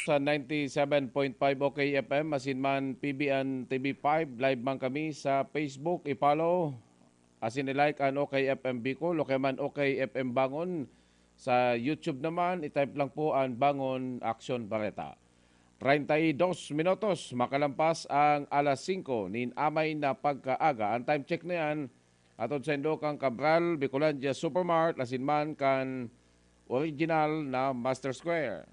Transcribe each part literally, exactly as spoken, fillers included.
Sa ninety-seven point five O K F M, asin man P B N T V five, live man kami sa Facebook, i-follow, asin i-like an O K F M Bicol, o kaya man O K F M Bangon. Sa YouTube naman, i-type lang po an Bangon Aksyon Bareta. Treinta y dos minutos, makalampas ang alas singko nin amay na pagkaaga. Ang time check na yan, atod saindo kan Cabral, Bicolandia Supermart, asin man kan original na Master Square.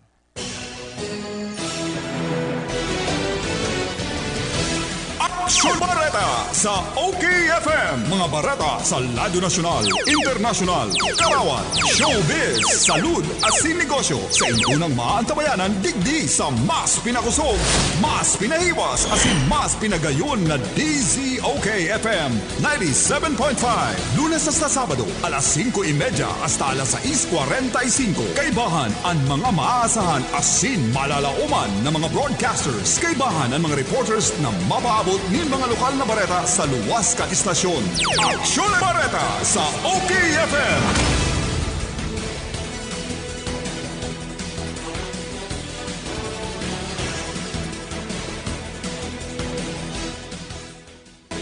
Aksyon Bareta sa O K F M. Mga bareta sa lado nasyonal, internasyonal, karawat, showbiz, salud, asin negosyo. Sa inyo nang maantabayanan digdi sa mas pinakosog, mas pinahiwas, asin mas pinagayon na D Z O K F M ninety-seven point five. Lunes hasta Sabado, alas singko y media hasta alas sais kwarenta y singko. Kaibahan an mga maaasahan asin malalaoman na mga broadcasters. Kaibahan an mga reporters na mapaabot nin mga lokal na bareta sa luwas kan istasyon. Aksyon Bareta sa O K F M.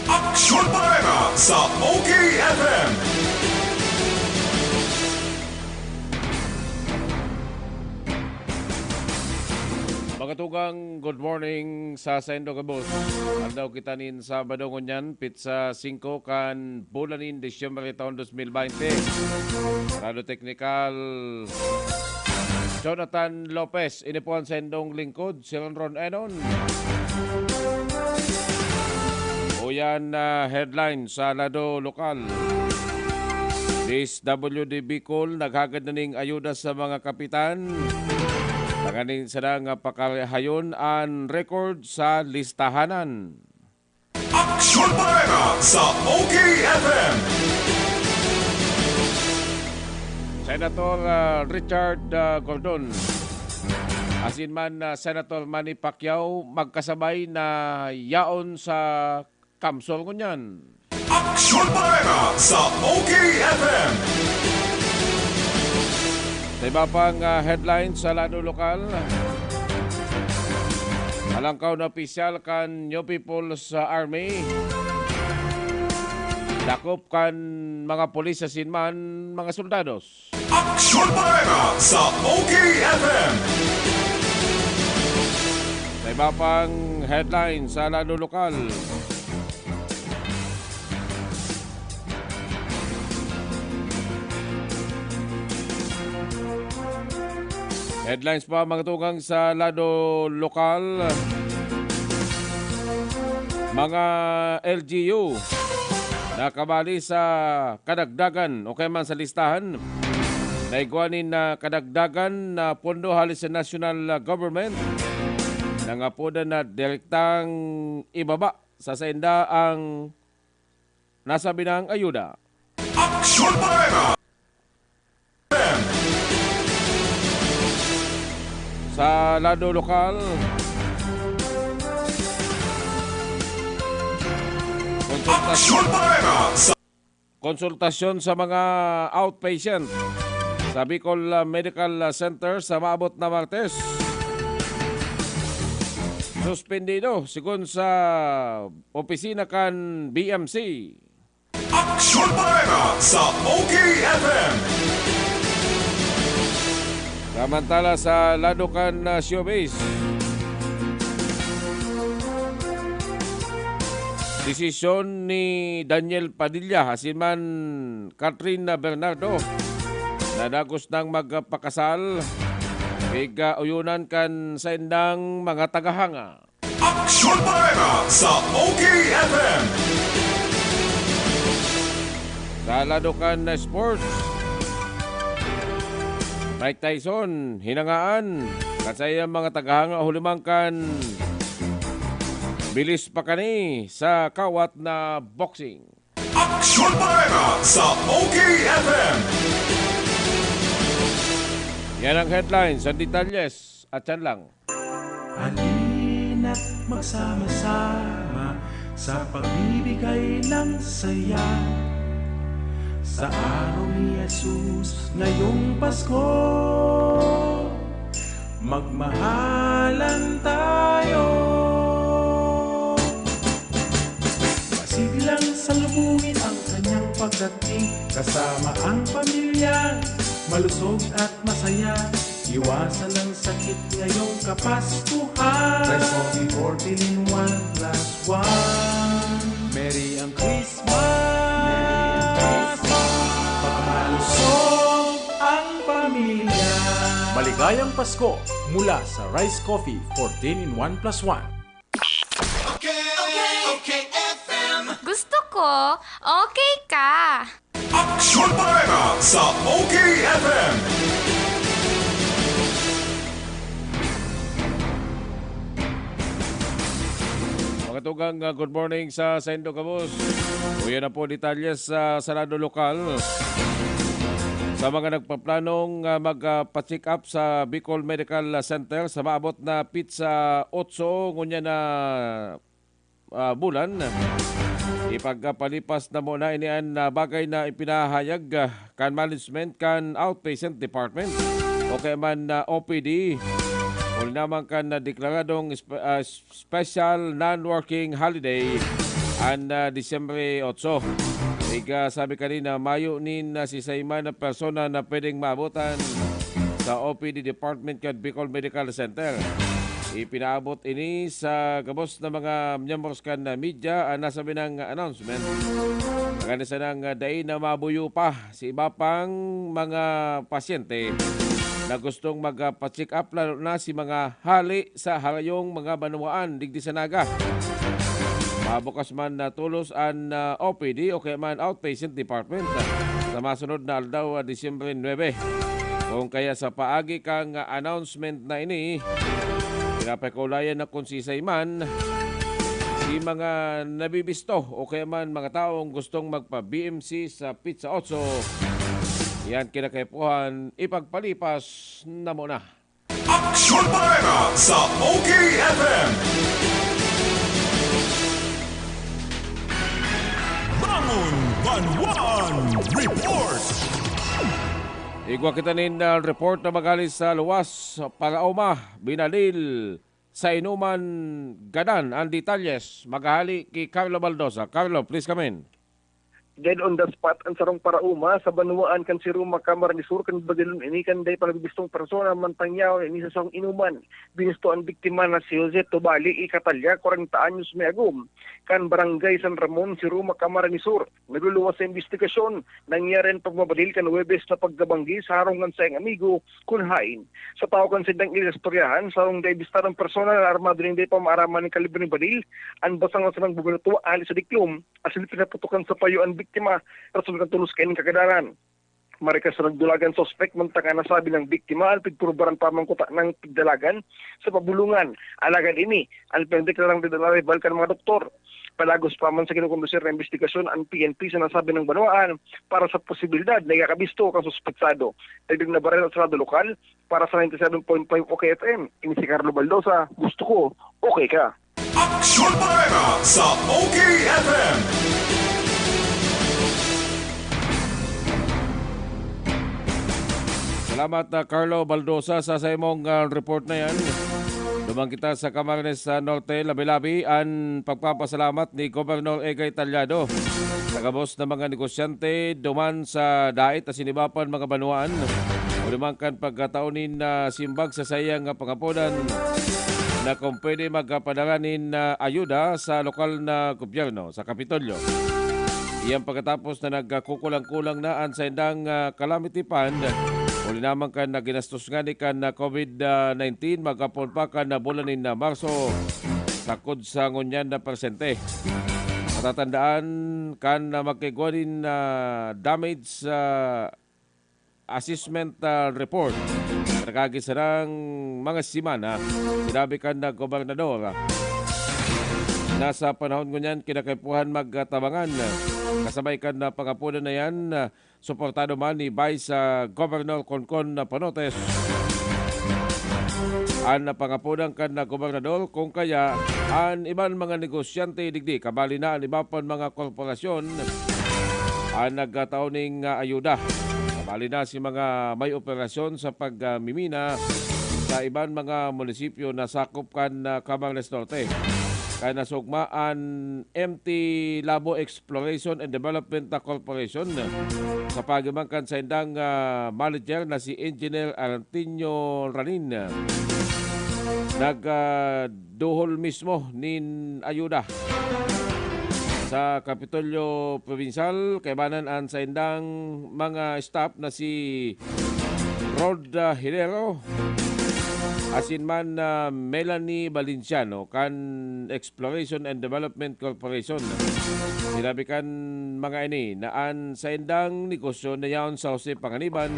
Aksyon Bareta sa O K F M. Mga tugang, good morning sa saindo gabos. Aldaw kita nin Sabado ngunyan, pitsa singko kan bulan nin Disyembre taon dos mil baynte. Rado Teknikal, Jonathan Lopez, ini po an saindong lingkod, si Ronron Enon. Uyan na headline sa lado lokal. D S W D Bicol naghagad na ning ayuda sa mga kapitan. Tanganing sana nga pakahayon an record sa listahanan. Aksyon Bareta sa O K F M. Senator, ah, Richard, ah, Gordon, asin man, ah, Senator Manny Pacquiao magkasabay na yaon sa CamSur ngunyan. Aksyon Bareta sa O K F M. Sa iba pang, ah, headlines sa lado lokal, alangkaw na opisyal kan New People's Army dakop kan mga pulis asin man mga soldados. Aksyon Bareta sa O K F M. Sa iba pang headlines sa lado lokal. Headlines pa, mga tugang, sa lado lokal. Mga L G U na kabali sa kadagdagan o kaya man sa listahan na igwa nin, ah, kadagdagan na pondo hali sa national, ah, government, nangapodan na direktang ibaba sa sainda ang nasabing ayuda. Aksyon Bareta. Sa lado lokal, konsultas- Aksyon Bareta sa konsultasyon sa mga outpatient sa Bicol, ah, Medical, ah, Center sa maabot na Martes. Suspendido, sigon sa opisina kan B M C. Aksyon Bareta sa O K F M. Samantala, sa lado kan, ah, showbiz, desisyon ni Daniel Padilla asin man Catherine Bernardo na dagos nang magpakasal, pig-uyonan kan saindang mga tagahanga. Aksyon Bareta sa O K F M. Sa lado kan sports, Mike Tyson, hinangaan kan saiyang mga tagahanga huliman kan bilis pa kani sa kawat na boxing. Aksyon Bareta sa O K F M. Yan ang headlines. Ang detalyes, atyan lang. Halina't magsama-sama sa pagbibigay ng saya. Sa araw ni Jesus ngayong Pasko, Magmahalan tayo. Masiglang salubungin ang kanyang pagdating. Kasama ang pamilya, malusog at masaya. Iwasan ang sakit ngayong Kapaskuhan. Rice Coffee fourteen in one plus one. Merry ang Christmas. Merry ang Christmas. Pagmalusog ang pamilya. Maligayang Pasko mula sa Rice Coffee fourteen in one plus one. Okay, okay, okay, F M. Gusto ko, okay ka. Aksyon Bareta sa O K F M. Mga tugang, ah, good morning sa saindo gabos. Uya na po detalye sa sarado lokal. Sa mga nagpaplanong, ah, magpa-check up sa Bicol Medical Center sa maabot na pitsa otso ngunyan na, ah, bulan, ipagpalipas na muna ini an, ah, bagay na ipinahayag, ah, kan management kan outpatient department o kaya man, ah, O P D. Huli naman kan, ah, deklaradong espe-, ah, special non-working holiday an, ah, Disyembre otso. Ika sabi kanina, mayo nin, ah, sisay man na persona na pwedeng maabotan sa O P D department kan Bicol Medical Center. Ipinaabot ini sa gabos na mga miyembros kan media an nasabi ng announcement. Ngani sanang dai na mabuyo pa si iba pang mga pasyente na gustong magpa-check up, lalo na si mga hali sa harayong mga banwaan digdi sa Naga. Mabukas man na tolos an, ah, O P D o kaya man outpatient department sa masunod na aldaw, ah, Disyembre nuebe. Kung kaya sa paagi kang announcement na ini, pinapakiulayan na kung sisay man, si mga nabibisto o kaya man mga taong gustong magpa-B M C sa pitsa otso, yan kinakaipuhan, ipagpalipas na muna. Aksyon Bareta sa O K F M. Bangon Banwaan Report. Igwa kita nin, ah, report na magaling sa luwas, Parauma, binalil sa inuman, gadan. Ang detalyes, maghahali ki Carlo Baldosa. Carlo, please come in. Dead on the spot ang sarong parauma sa banwaan kan Siruma, Camarines Sur, kan badilon ini kan dai pa nabibistong persona, mantang yaon ini sa sarong inuman. Binisto an biktima na si Jose Tubali y Catalia, kwarenta anyos may agom, kan Barangay San Ramon, Siruma, Camarines Sur. Nagluluwas sa imbestigasyon. Nangyari an pagbabalil kan Huwebes na pagkabanggi sa harong kan saiyang amigo kun haen. Sa tahaw kan sindang inistoryahan, sarong dai bistadong persona na armado nin dai pa maaraman nin kalibre nin baril an basang na sarong buminuto hale sa diklom, asin pinaputokan sa payo an biktima, rason kan tolos kaining kagadanan. Marikas na nagdulag an suspek, mantang an nasabi nang biktima an pigpurbaran pa man kuta nang pigdalagan sa pabulungan. Alagad ini an pinagdeklarang dead on arrival kan mga doktor. Palagos pa man sa kinukondusir na imbestigasyon an P N P sa nasabing banwaan para sa posibilidad na ikakabisto kan suspetsado. Dagdag na bareta sa radyo lokal, para sa ninety seven point five O K F M, ini si Carlo Baldosa, gusto ko, okay ka. Aksyon Bareta sa O K F M. Salamat, ah, Carlo Baldosa, sa saimong, ah, report na yan. Duman kita sa Camarines Norte, labi-labi an pagpapasalamat ni Gobernador Egay Tallado sa gabos na mga negosyante duman sa dait asin iba pang mga banwaan. Huli man kan pagkatao nin, ah, simbag sa saiyang, ah, pangapodan na kung pwede magpadara nin, ah, ayuda sa lokal na gobyerno sa Kapitolyo. Iyan pagkatapos na nagkakukulang-kulang na an saindang, ah, calamity fund, huli naman kan na ginastos ngani kan, ah, COVID nineteen, magkapon pa kan, ah, bulan nin, ah, Marso, sakod sa ngunyan na presente. Matatandaan kan, ah, magkaigwa nin, ah, damage sa assessment, ah, report. Nagkagisa ng mga semana, sinabi kan, ah, gobernador, ah, na sa panahon ngunyan kinakaipuhan magtabangan, ah, kasabay kan, ah, pangapodan na yan, ah, suportado man ni Vice, ah, Governor Concon Panotes. An pangapodan kan, ah, gobernador, kung kaya, an iban mga negosyante digdi, kabali na an iba pang mga korporasyon, an nagkatao ning, ah, ayuda. Kabali na si mga may operasyon sa pagmimina sa iban mga munisipyo na sakop kan, ah, Camarines Norte. Kaya nasugma an M T Labo Exploration and Development Corporation sa pagiman kan saindang, ah, manager na si Engineer Arantino Ranin. Nag, ah, duhol mismo nin ayuda sa Kapitolyo Provincial, kaibanan an saindang mga staff na si Rod, ah, Hilero, asin man, ah, Melanie Valenciano kan Exploration and Development Corporation. Sinabi kan mga ini na an saindang negosyo na yaon sa Jose Panganiban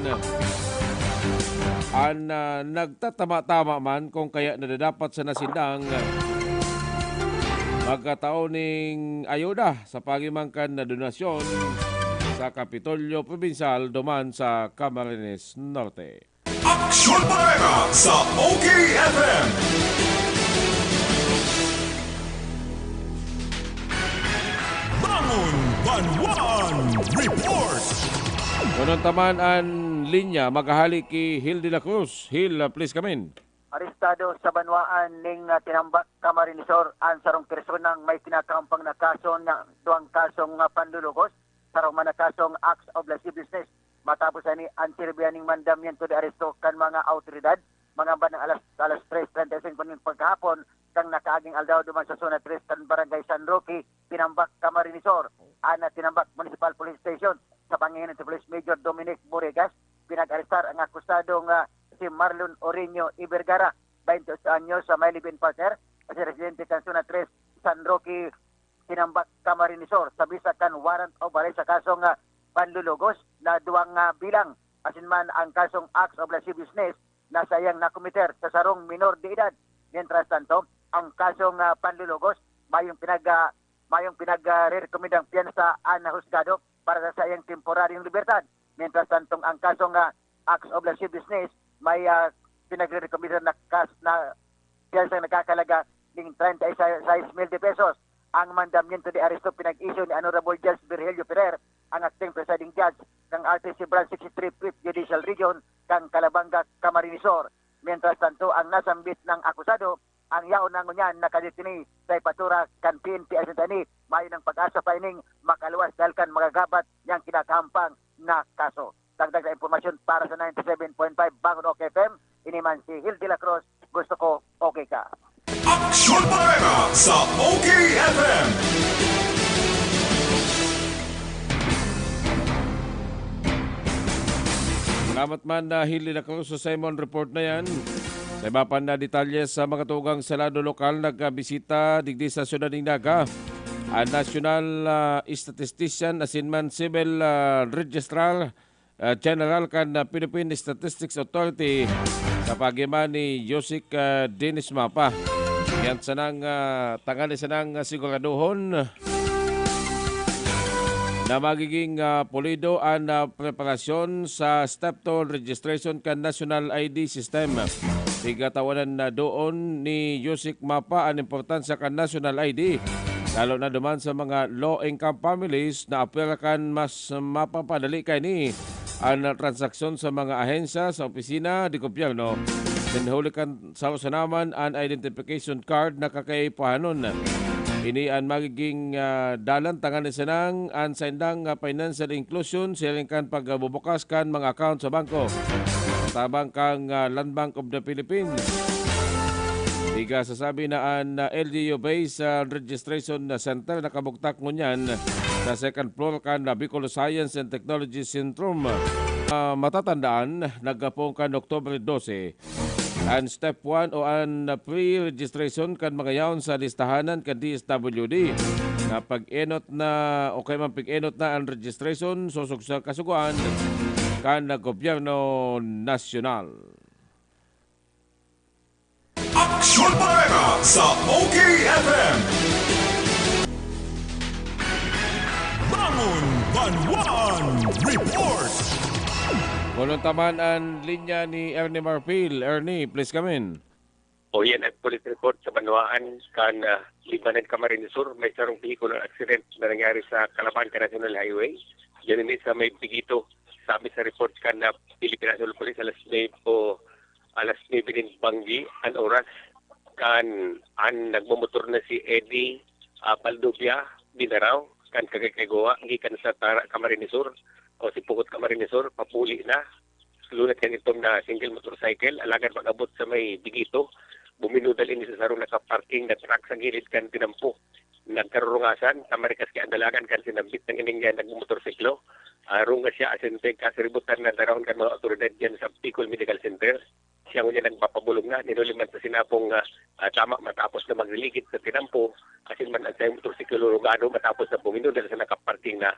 an, ah, nagtatama-tama man kung kaya nadadapat sana sindang magkatao ning ayuda sa pagiman kan na donasyon sa Kapitolyo Probinsal duman sa Camarines Norte. Aksyon Barrera sa O K F M. Bangon Banwaan Report. Kunon ta man an linya, maghahali ki Hil de la Cruz. Hil, ah, please come in. Arestado sa banwaan ning, ah, Tinambak, Camarines Sur, an sarong personang may kinakahampang na kaso na duwang kasong, ah, panlulugos, sarong man na kasong acts of lasciviousness. Matapos ani, an sirbihan ning mandamiento de aresto kan mga awtoridad, mga bandang alas, alas tres treinta y cinco nin pagkahapon, kan nakaaging aldaw duman sa Zona tres kan Barangay San Roque, Tinambak, Camarines Sur. An, ah, Tinambak Municipal Police Station, sa pangihinon ni Police Major Dominic Boregas, pinag-arestar ang akusadong, ah, si Marlon Orino y Vergara, baynte ocho anyos, sa may live-in partner, sa residente kan Zona tres, San Roque, Tinambak, Camarines Sur, sa bisa kan warrant of arrest sa kasong, ah, panlulugos na duwang, ah, bilang, asin man ang kasong acts of lasciviousness na saiyang nakomiter sa sarong minor de edad. Mientras tanto, ang kasong, ah, panlulugos mayong pinag, ah, mayong pinag, ah, rerekomendang piyansa an husgado para sa saiyang temporaryong libertad. Mientras tantong ang kasong, ah, acts of lasciviousness may, ah, pinagre-recommend na kas-, na piyansa nagkakalaga ning treinta y seis mil de pesos. Ang mandamiento de aresto pinag-issue ni Honorable Judge Virgilio Ferrer, ang acting presiding judge kan R T C Branch sixty-three Fifth Judicial Region kan Calabanga, Camarines Sur. Mientras tanto, ang nasambit na akusado, ang yaon na ngunyan nakadeteni sa ipatura kan P N P asin ta ini, mayo nang pag-asa pa ining makaluwas dahil kan magagabat niyang kinakahampang na kaso. Dagdag na impormasyon para sa ninety-seven point five Bangon O K F M, ini man si Hil de la Cruz, gusto ko okay ka. Aksyon Barrera sa O K F M. Salamat man, ah, Hil de la Cruz, sa Simon report na yan. Sa iba pa na detalye sa mga tugang sa lado lokal, nagbisita digdi sa siyudad nin Naga an National, ah, Statistician asin man Civil, ah, Registrar, ah, General kan, ah, Philippine Statistics Authority sa pagiman ni Yusik, ah, Dennis Mapa. Yan sanang, ah, tanganing sanang, ah, siguraduhon na magiging, ah, pulido an, ah, preparasyon sa step two registration kan National I D System. Pigatawanan na doon ni Yusik Mapa an importansya kan National I D, lalo na duman sa mga low-income families na apwera kan mas mapapadali kaini an transaksyon sa mga ahensya, sa opisina de gobyerno, nin huli kan saro sana man an identification card na kakaipuhanon. Ini an magiging, ah, dalan tanganing sanang an saindang, ah, financial inclusion siring kan pagbubukas kan mga account sa bangko, tabang kan, ah, Land Bank of the Philippines. Pigasasabi na an, ah, L G U-based, ah, registration na center nakabugtak ngunyan sa second floor kan, ah, Bicol Science and Technology Centrum. Ah, matatandaan, naggapoon kan Oktubre dose an step one o an pre-registration kan mga yaon sa listahanan kan D S W D na pag-enot na o kaya man pig-enot na an registration sosog sa kasugoan kan gobyerno nasyonal. Aksyon Barrera sa O K F M. Bangon Banwaan Report. Kunon ta man an linya ni Ernie Marfil. Ernie, please come in. O yan, ang police report sa Banwaan kan, ah, Libmanan, Camarines Sur, may sarong vehicular accident na nangyari sa Calabanga National Highway. Yan ini sa may Pigito. Sabi sa report kan, ah, Philippine National Police, alas nuebe alas nuebe nin banggi an oras. Kan an nagmomotor na si Eddie, ah, Paldubia, Binaraw, kan Cagayan de Oro, gikan sa Tara, Camarines Sur, o si Pugot, Camarines Sur, papuli na. Lunat kan itom na single motorcycle, alagad pag-abot sa may Bigito, buminudal ini sa sarong nakaparking na truck sa gilid kan tinampo. Nagkarurungasan, tamarikas kaya ang dalagan kan sinambit ng ining, ah, nagmomotorsiklo. Ah, rungas siya asin pigkasiributan na darahon kan mga otoridad diyan sa Bicol Medical Center. Siya ngunyan nagpapabulong na, ninuli man sa sinapong, ah, ah, tama matapos na magliligit sa tinampo, asin man ang sayong motorsiklo rugado matapos na buminudal sa nakaparking na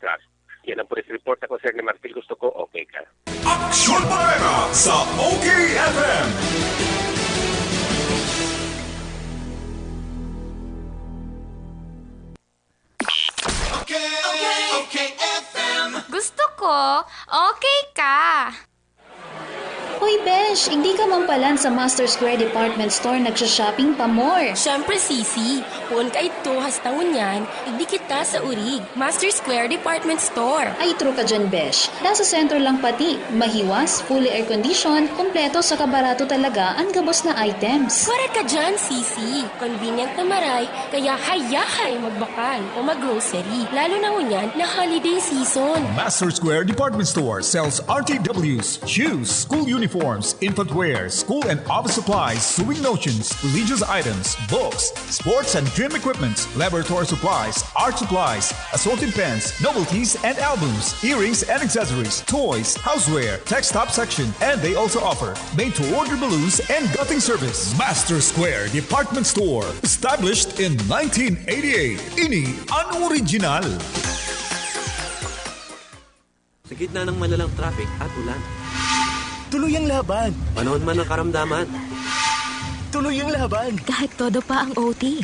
truck. Yan ang police report. Ako, Sir ni Marfil, gusto ko, okay ka. Aksyon Bareta sa O K F M. Gusto ko, okay ka. Hoy, besh! Igdi ka man palan sa Master Square Department Store nagsha-shopping pa more! Siyempre, Sisi! Poon kaidto hasta ngunyan, igdi kita sa Urig, Master Square Department Store. Ay, true ka dyan, besh! Nasa sentro lang pati, mahiwas, fully air-conditioned, kompleto saka barato talaga an gabos na items. Correct ka dyan, Sisi! Convenient na maray, kaya hayahay magbakal o mag-grocery, lalo na ngunyan na holiday season. Master Square Department Store sells R T Ws, shoes, school uniforms, infant wear, school and office supplies, sewing notions, religious items, books, sports and gym equipments, laboratory supplies, art supplies, assorted pens, novelties and albums, earrings and accessories, toys, houseware, tech stop section, and they also offer made-to-order balloons and gutting service. Master Square Department Store, established in nineteen eighty-eight. Ini an original. Sa gitna ng malalang traffic at ulan. Tuloy ang laban! Panahon man ng karamdaman. Tuloy ang laban! Kahit todo pa ang O T.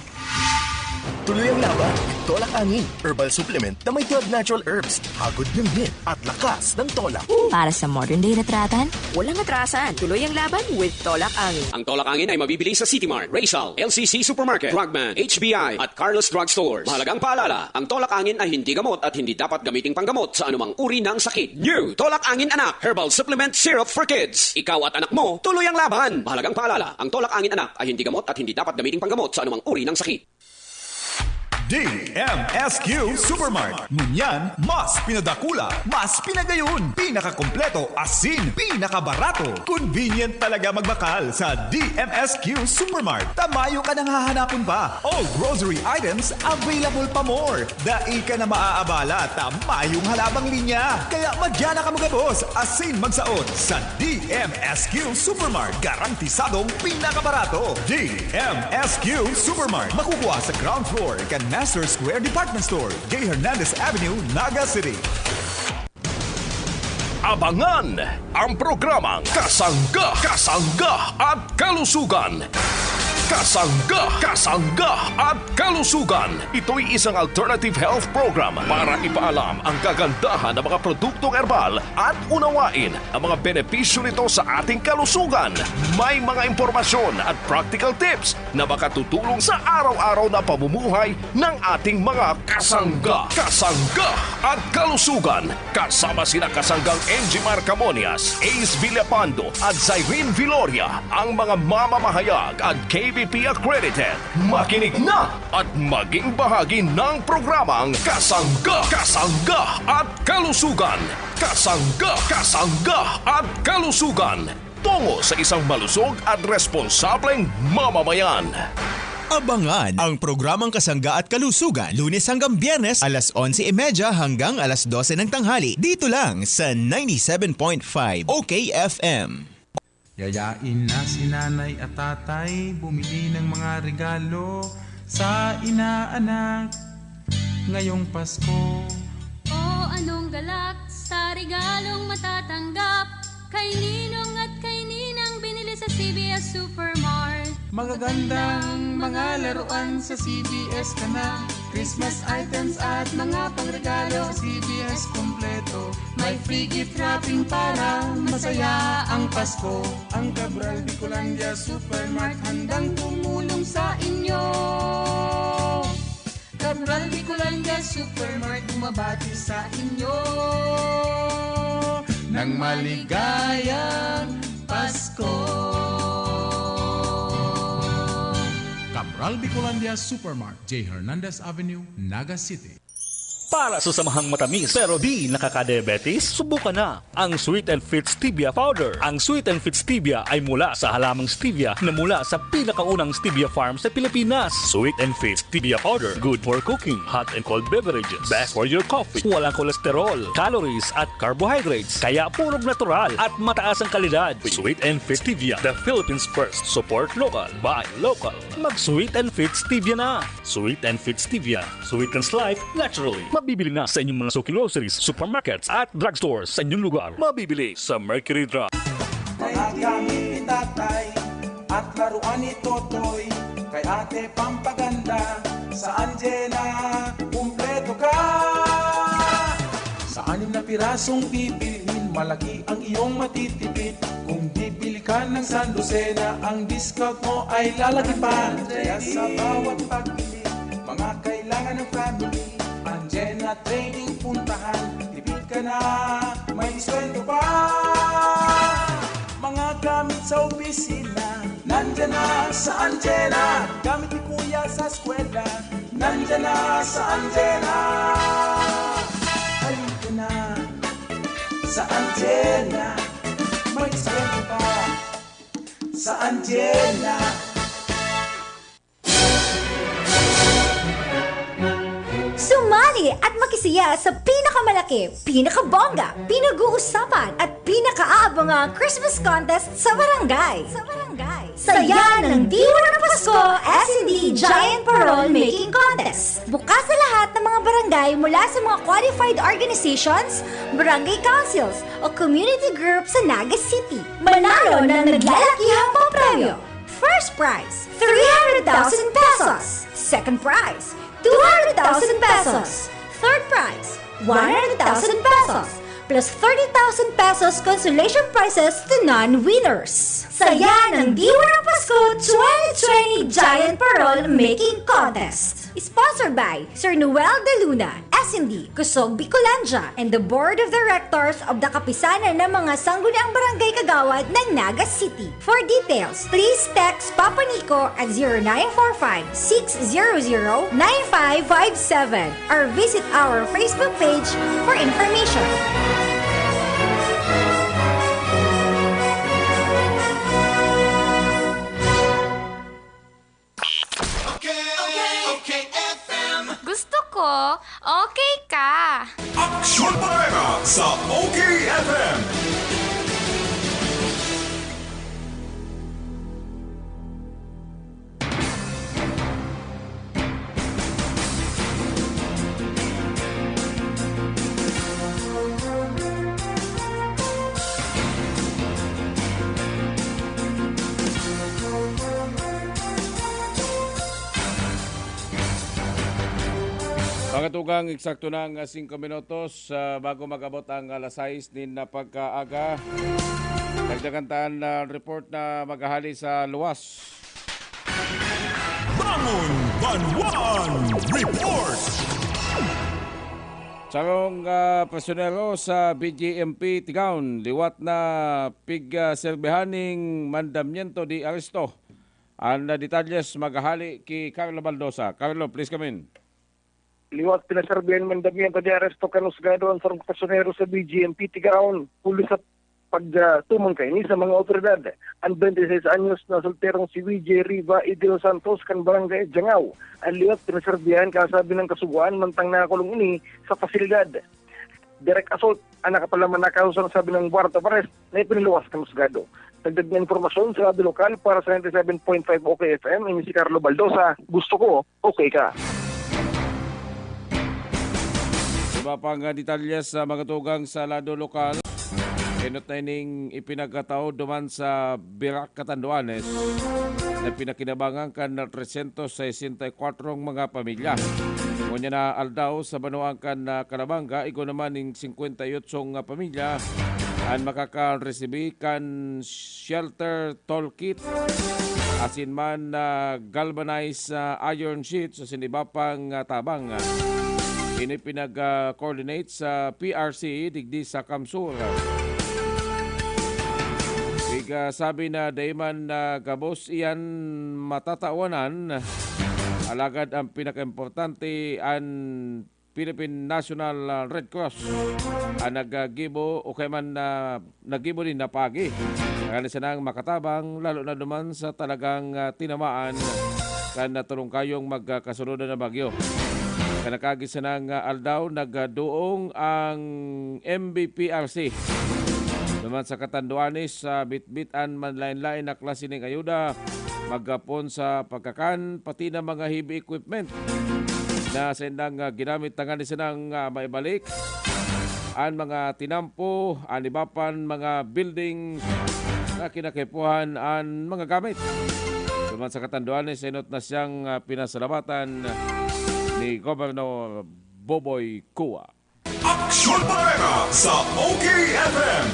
Tuloy ang laban with Tolak Angin, herbal supplement na may twelve natural herbs. Hagod ng hit at lakas ng tolak. Para sa modern day na tratan, walang atrasan. Tuloy ang laban with Tolak Angin. Ang Tolak Angin ay mabibili sa City Mart, Ray Sal, L C C Supermarket, Drugman, H B I, at Carlos Drug Stores. Mahalagang paalala, ang Tolak Angin ay hindi gamot at hindi dapat gamiting panggamot sa anumang uri ng sakit. New Tolak Angin Anak Herbal Supplement Syrup for Kids. Ikaw at anak mo, tuloy ang laban! Mahalagang paalala, ang Tolak Angin Anak ay hindi gamot at hindi dapat gamiting panggamot sa anumang uri ng sakit. D M S Q Supermart. Ngunyan, mas pinadakula, mas pinagayon, pinakakompleto, asin pinakabarato. Convenient talaga magbakal sa D M S Q Supermart. Ta mayo ka nang hahanapon pa. All grocery items available pa more. Dai ka na maaabala ta mayong halabang linya. Kaya madya na kamo gabos asin magsaot sa D M S Q Supermart. Garantisadong pinakabarato. D M S Q Supermart. Makukuha sa ground floor kan Master Square Department Store, J Hernandez Avenue, Naga City. Abangan ang programang Kasangga, Kasangga at Kalusugan. Kasangga, Kasangga at Kalusugan. Ito'y isang alternative health program para ipaalam ang kagandahan ng mga produktong herbal at unawain ang mga benepisyo nito sa ating kalusugan. May mga impormasyon at practical tips na makatutulong sa araw-araw na pamumuhay ng ating mga kasangga, kasangga at kalusugan. Kasama sina kasanggang Enjimar Camonias, Ace Villapando at Zyrene Viloria, ang mga mamamahayag at K B P accredited. Makinig na at maging bahagi ng programang Kasangga, Kasangga at Kalusugan. Kasangga, Kasangga at Kalusugan. Tungo sa isang malusog at responsableng mamamayan. Abangan ang programang Kasangga at Kalusugan, Lunes hanggang Biyernes, alas onse y media hanggang alas dose ng tanghali, dito lang sa ninety-seven point five O K F M. Yayain na si nanay at tatay bumili ng mga regalo sa inaanak ngayong Pasko. O anong galak sa regalong matatanggap? Kay Ninong at kay Ninang binili sa C B S Supermart. Magagandang mga laruan sa C B S ka na. Christmas items at mga pangregalo sa C B S kompleto. May free gift wrapping para masaya ang Pasko. Ang Cabral Bicolandia Supermart handang tumulong sa inyo. Cabral Bicolandia Supermart bumabati sa inyo ng maligayang Pasko. Cabral Bicolandia Supermart, J Hernandez Avenue, Naga City. Para sa samahang matamis pero di nakakadiabetes, subukan na ang Sweet and Fit Stevia Powder. Ang Sweet and Fit Stevia ay mula sa halamang stevia na mula sa pinakaunang stevia farm sa Pilipinas. Sweet and Fit Stevia Powder, good for cooking, hot and cold beverages, best for your coffee. Walang kolesterol, calories at carbohydrates, kaya purong natural at mataas ang kalidad. Sweet and Fit Stevia, the Philippines first. Support local, buy local. Mag Sweet and Fit Stevia na. Sweet and Fit Stevia. Sweetens life naturally. Mabibili na sa inyong mga suki groceries, supermarkets at drugstores sa inyong lugar. Mabibili sa Mercury Drug. Mga gamit ni tatay at laruan ni Totoy. Kay ate pampaganda, sa Anjena, kumpleto ka. Sa anim na pirasong bibilhin, malaki ang iyong matitipid. Kung bibili ka ng sandosena, ang discount mo ay lalaki pa. Kaya sa bawat pagbili, mga kailangan ng family, Anjena Trading puntahan. Tipid ka na, may diskwento pa. Mga gamit sa opisina, nandiyan na sa Anjena. Gamit ni Kuya sa eskwela, nandiyan na sa Anjena. Halika na sa Anjena, may diskwento pa sa Anjena. Sumali at makisaya sa pinakamalaki, pinakabongga, pinag-uusapan at pinakaaabangang Christmas contest sa barangay. Sa barangay. Saya ng Diwa ng Pasko, S and D Giant Parol Making Contest. Bukas sa lahat ng mga barangay mula sa mga qualified organizations, barangay councils, o community groups sa Naga City. Manalo ng naglalakihang papremyo. First prize, three hundred thousand pesos. Second prize, two hundred thousand pesos. Third prize, one hundred thousand pesos. Plus thirty thousand pesos consolation prizes to non-winners. Saya ng Diwa ng Pasko twenty twenty Giant Parol Making Contest. Sponsored by Sir Noel De Luna, S and D, Kusog Bicolandia, and the Board of Directors of the Kapisanan ng mga Sangguniang Barangay Kagawad ng Naga City. For details, please text Papa Nico at zero nine four five, six zero zero, nine five five seven or visit our Facebook page for information. Okay, okay, okay, F M. Gusto ko, okay ka. Aksyon Bareta sa O K F M. Mga tugang, eksakto na ang, ah, singko minutos, ah, bago mag-abot ang alas sais nin, ah, pagkaaga. Dagdagan ta an, ah, report na maghahali sa luwas. Bangon Banwaan Report! Sarong, ah, prisyonero sa B J M P Tigaon, liwat na pig, ah, serbihan ning mandamiento de aresto. An, ah, detalles maghahali ki Carlo Baldosa. Carlo, please come in. Liwat pinaserbihan mandamiento de aresto kan husgado an sarong prisyonero sa B G M P Tigaon, huli sa pagtumon kaini sa mga otoridad. An twenty-six anyos na solterong si V J Riva y de los Santos kan Barangay Diangao, an liwat pinaserbihan kasabi ng kasugoan mantang nakakulong ini sa pasilidad. Direct assault ang nakapalaman na kaso sa nasabing warrant of arrest na ipinaluwas kan husgado. Dagdag na impormasyon sa Radyo Lokal para sa ninety-seven point five O K F M, ini si Carlo Baldosa. Gusto ko, okay ka. Iba pang, ah, detalye sa mga tugang sa lado lokal. Enot na ining ipinagkatao duman sa Virac, Catanduanes, na pinakinabangan kan trescientos sesenta y cuatro mga pamilya. Ngunyan na aldaw sa banwaan kan, ah, Calabanga, igwa naman ning singkwenta y otsong pamilya an makakaresibi kan shelter toolkit, asin man, ah, galvanized, ah, iron sheets asin iba pang, ah, tabang. Ini pinag, ah, coordinate sa P R C digdi sa Kamsur. Si Nagsabi na dai man na gabos iyan matatawanan, alagad ang pinakaimportante, an Philippine National, ah, Red Cross ang naggibo o kaya man, ah, naggibo nin na paagi. Tanganing sanang makatabang, lalo na duman sa talagang, ah, tinamaan kan, ah, tarungkayong magkakasunod na bagyo. Kan nakaagi sanang, ah, aldaw, nagduong ang M B P R C duman sa Catanduanes, sa bitbit an manlaen-laen na klase ning ayuda, maghapon sa pagkakan, pati na mga heavy equipment na saindang, ah, ginamit tanganing sanang, ah, maibalik an mga tinampo, an iba pang mga building na kinakaipuhan an mga gamit. Duman sa Catanduanes, enot na siyang, ah, pinasalamatan ni Gobernador Boboy Cua. Aksyon Bareta sa O K F M.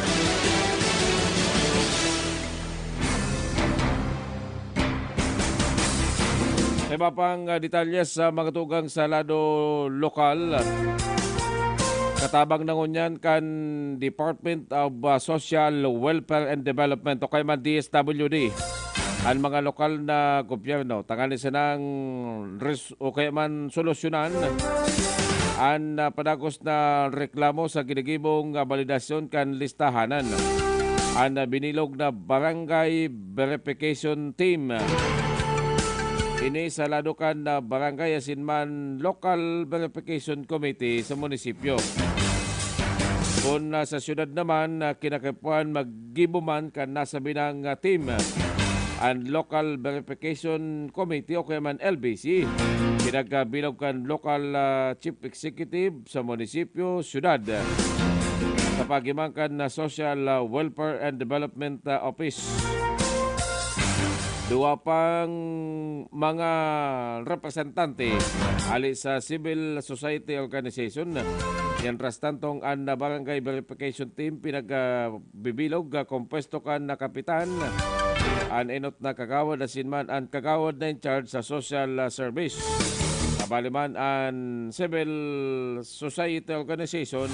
Sa iba pang, ah, detalye sa mga tugang sa lado lokal, katabang na ngunyan kan Department of, ah, Social Welfare and Development o kaya man D S W D an mga lokal na gobyerno tanganing sanang res-, o kaya man solusyonan an, ah, padagos na reklamo sa ginigibong, ah, balidasyon kan listahanan. An, ah, binilog na Barangay Verification Team. Ini sa lado kan, ah, barangay asin man Local Verification Committee sa munisipyo. Kun, ah, sa syudad naman, ah, kinakaipuhan maggibo man kan nasabinang, ah, team, ah, an Local Verification Committee o kaya man L V C. Pinagkabilog kan Local, ah, Chief Executive sa munisipyo, syudad, sa paagi man kan, ah, Social, ah, Welfare and Development, ah, Office. Duwa pang mga representante hali sa civil society organization. Mientras tanto, an Barangay Verification Team pinagbibilog, ah, kompuesto kan na kapitan, an enot na kagawad asin man an kagawad na in charge sa social, ah, service. Kabali man an civil society organization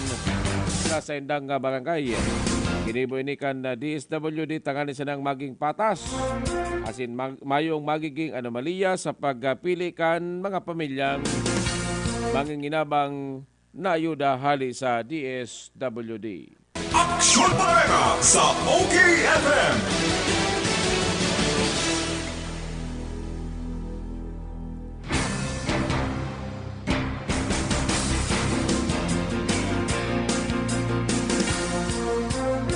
sa saindang, ah, barangay. Ginibo ini kan, ah, D S W D tanganing sanang maging patas asin mag-, mayong magiging anomalya sa pagpili kan mga pamilyang manginginabang na ayuda hali sa D S W D. Aksyon Bareta sa O K F M.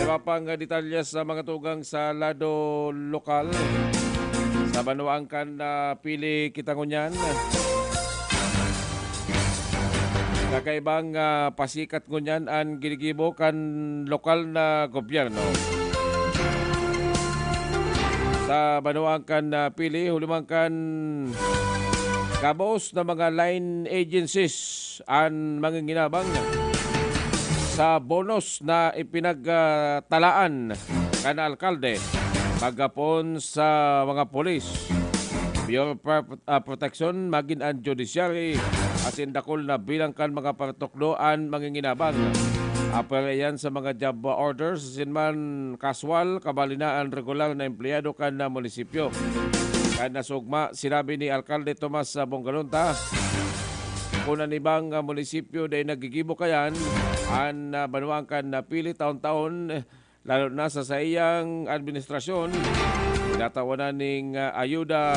Iba pang detalye sa mga tugang sa lado lokal. Sa banwaan kan, ah, pili kita ngunyan. Kakaibang, ah, pasikat ngunyan an ginigibo kan lokal na gobyerno. Sa banwaan kan, ah, pili, huliman kan gabos na mga line agencies an manginginabang sa bonus na ipinagtalaan kan alkalde, maghapon sa mga pulis, Bureau of Pro-, ah, Protection, magin an judiciary, asin dakul na bilang kan mga paratukdo an manginginabang. Apwera iyan sa mga job orders, asin man kaswal, kabali na an regular na empleyado kan na munisipyo. Kan nasugma, sinabi ni Alkalde Tomas, ah, Bongalonta, kun an ibang, ah, munisipyo dai naggigibo kayan, an, ah, banwaan kan napili taon-taon, eh, lalo na sa saiyang administrasyon, tinatawanan ning, ah, ayuda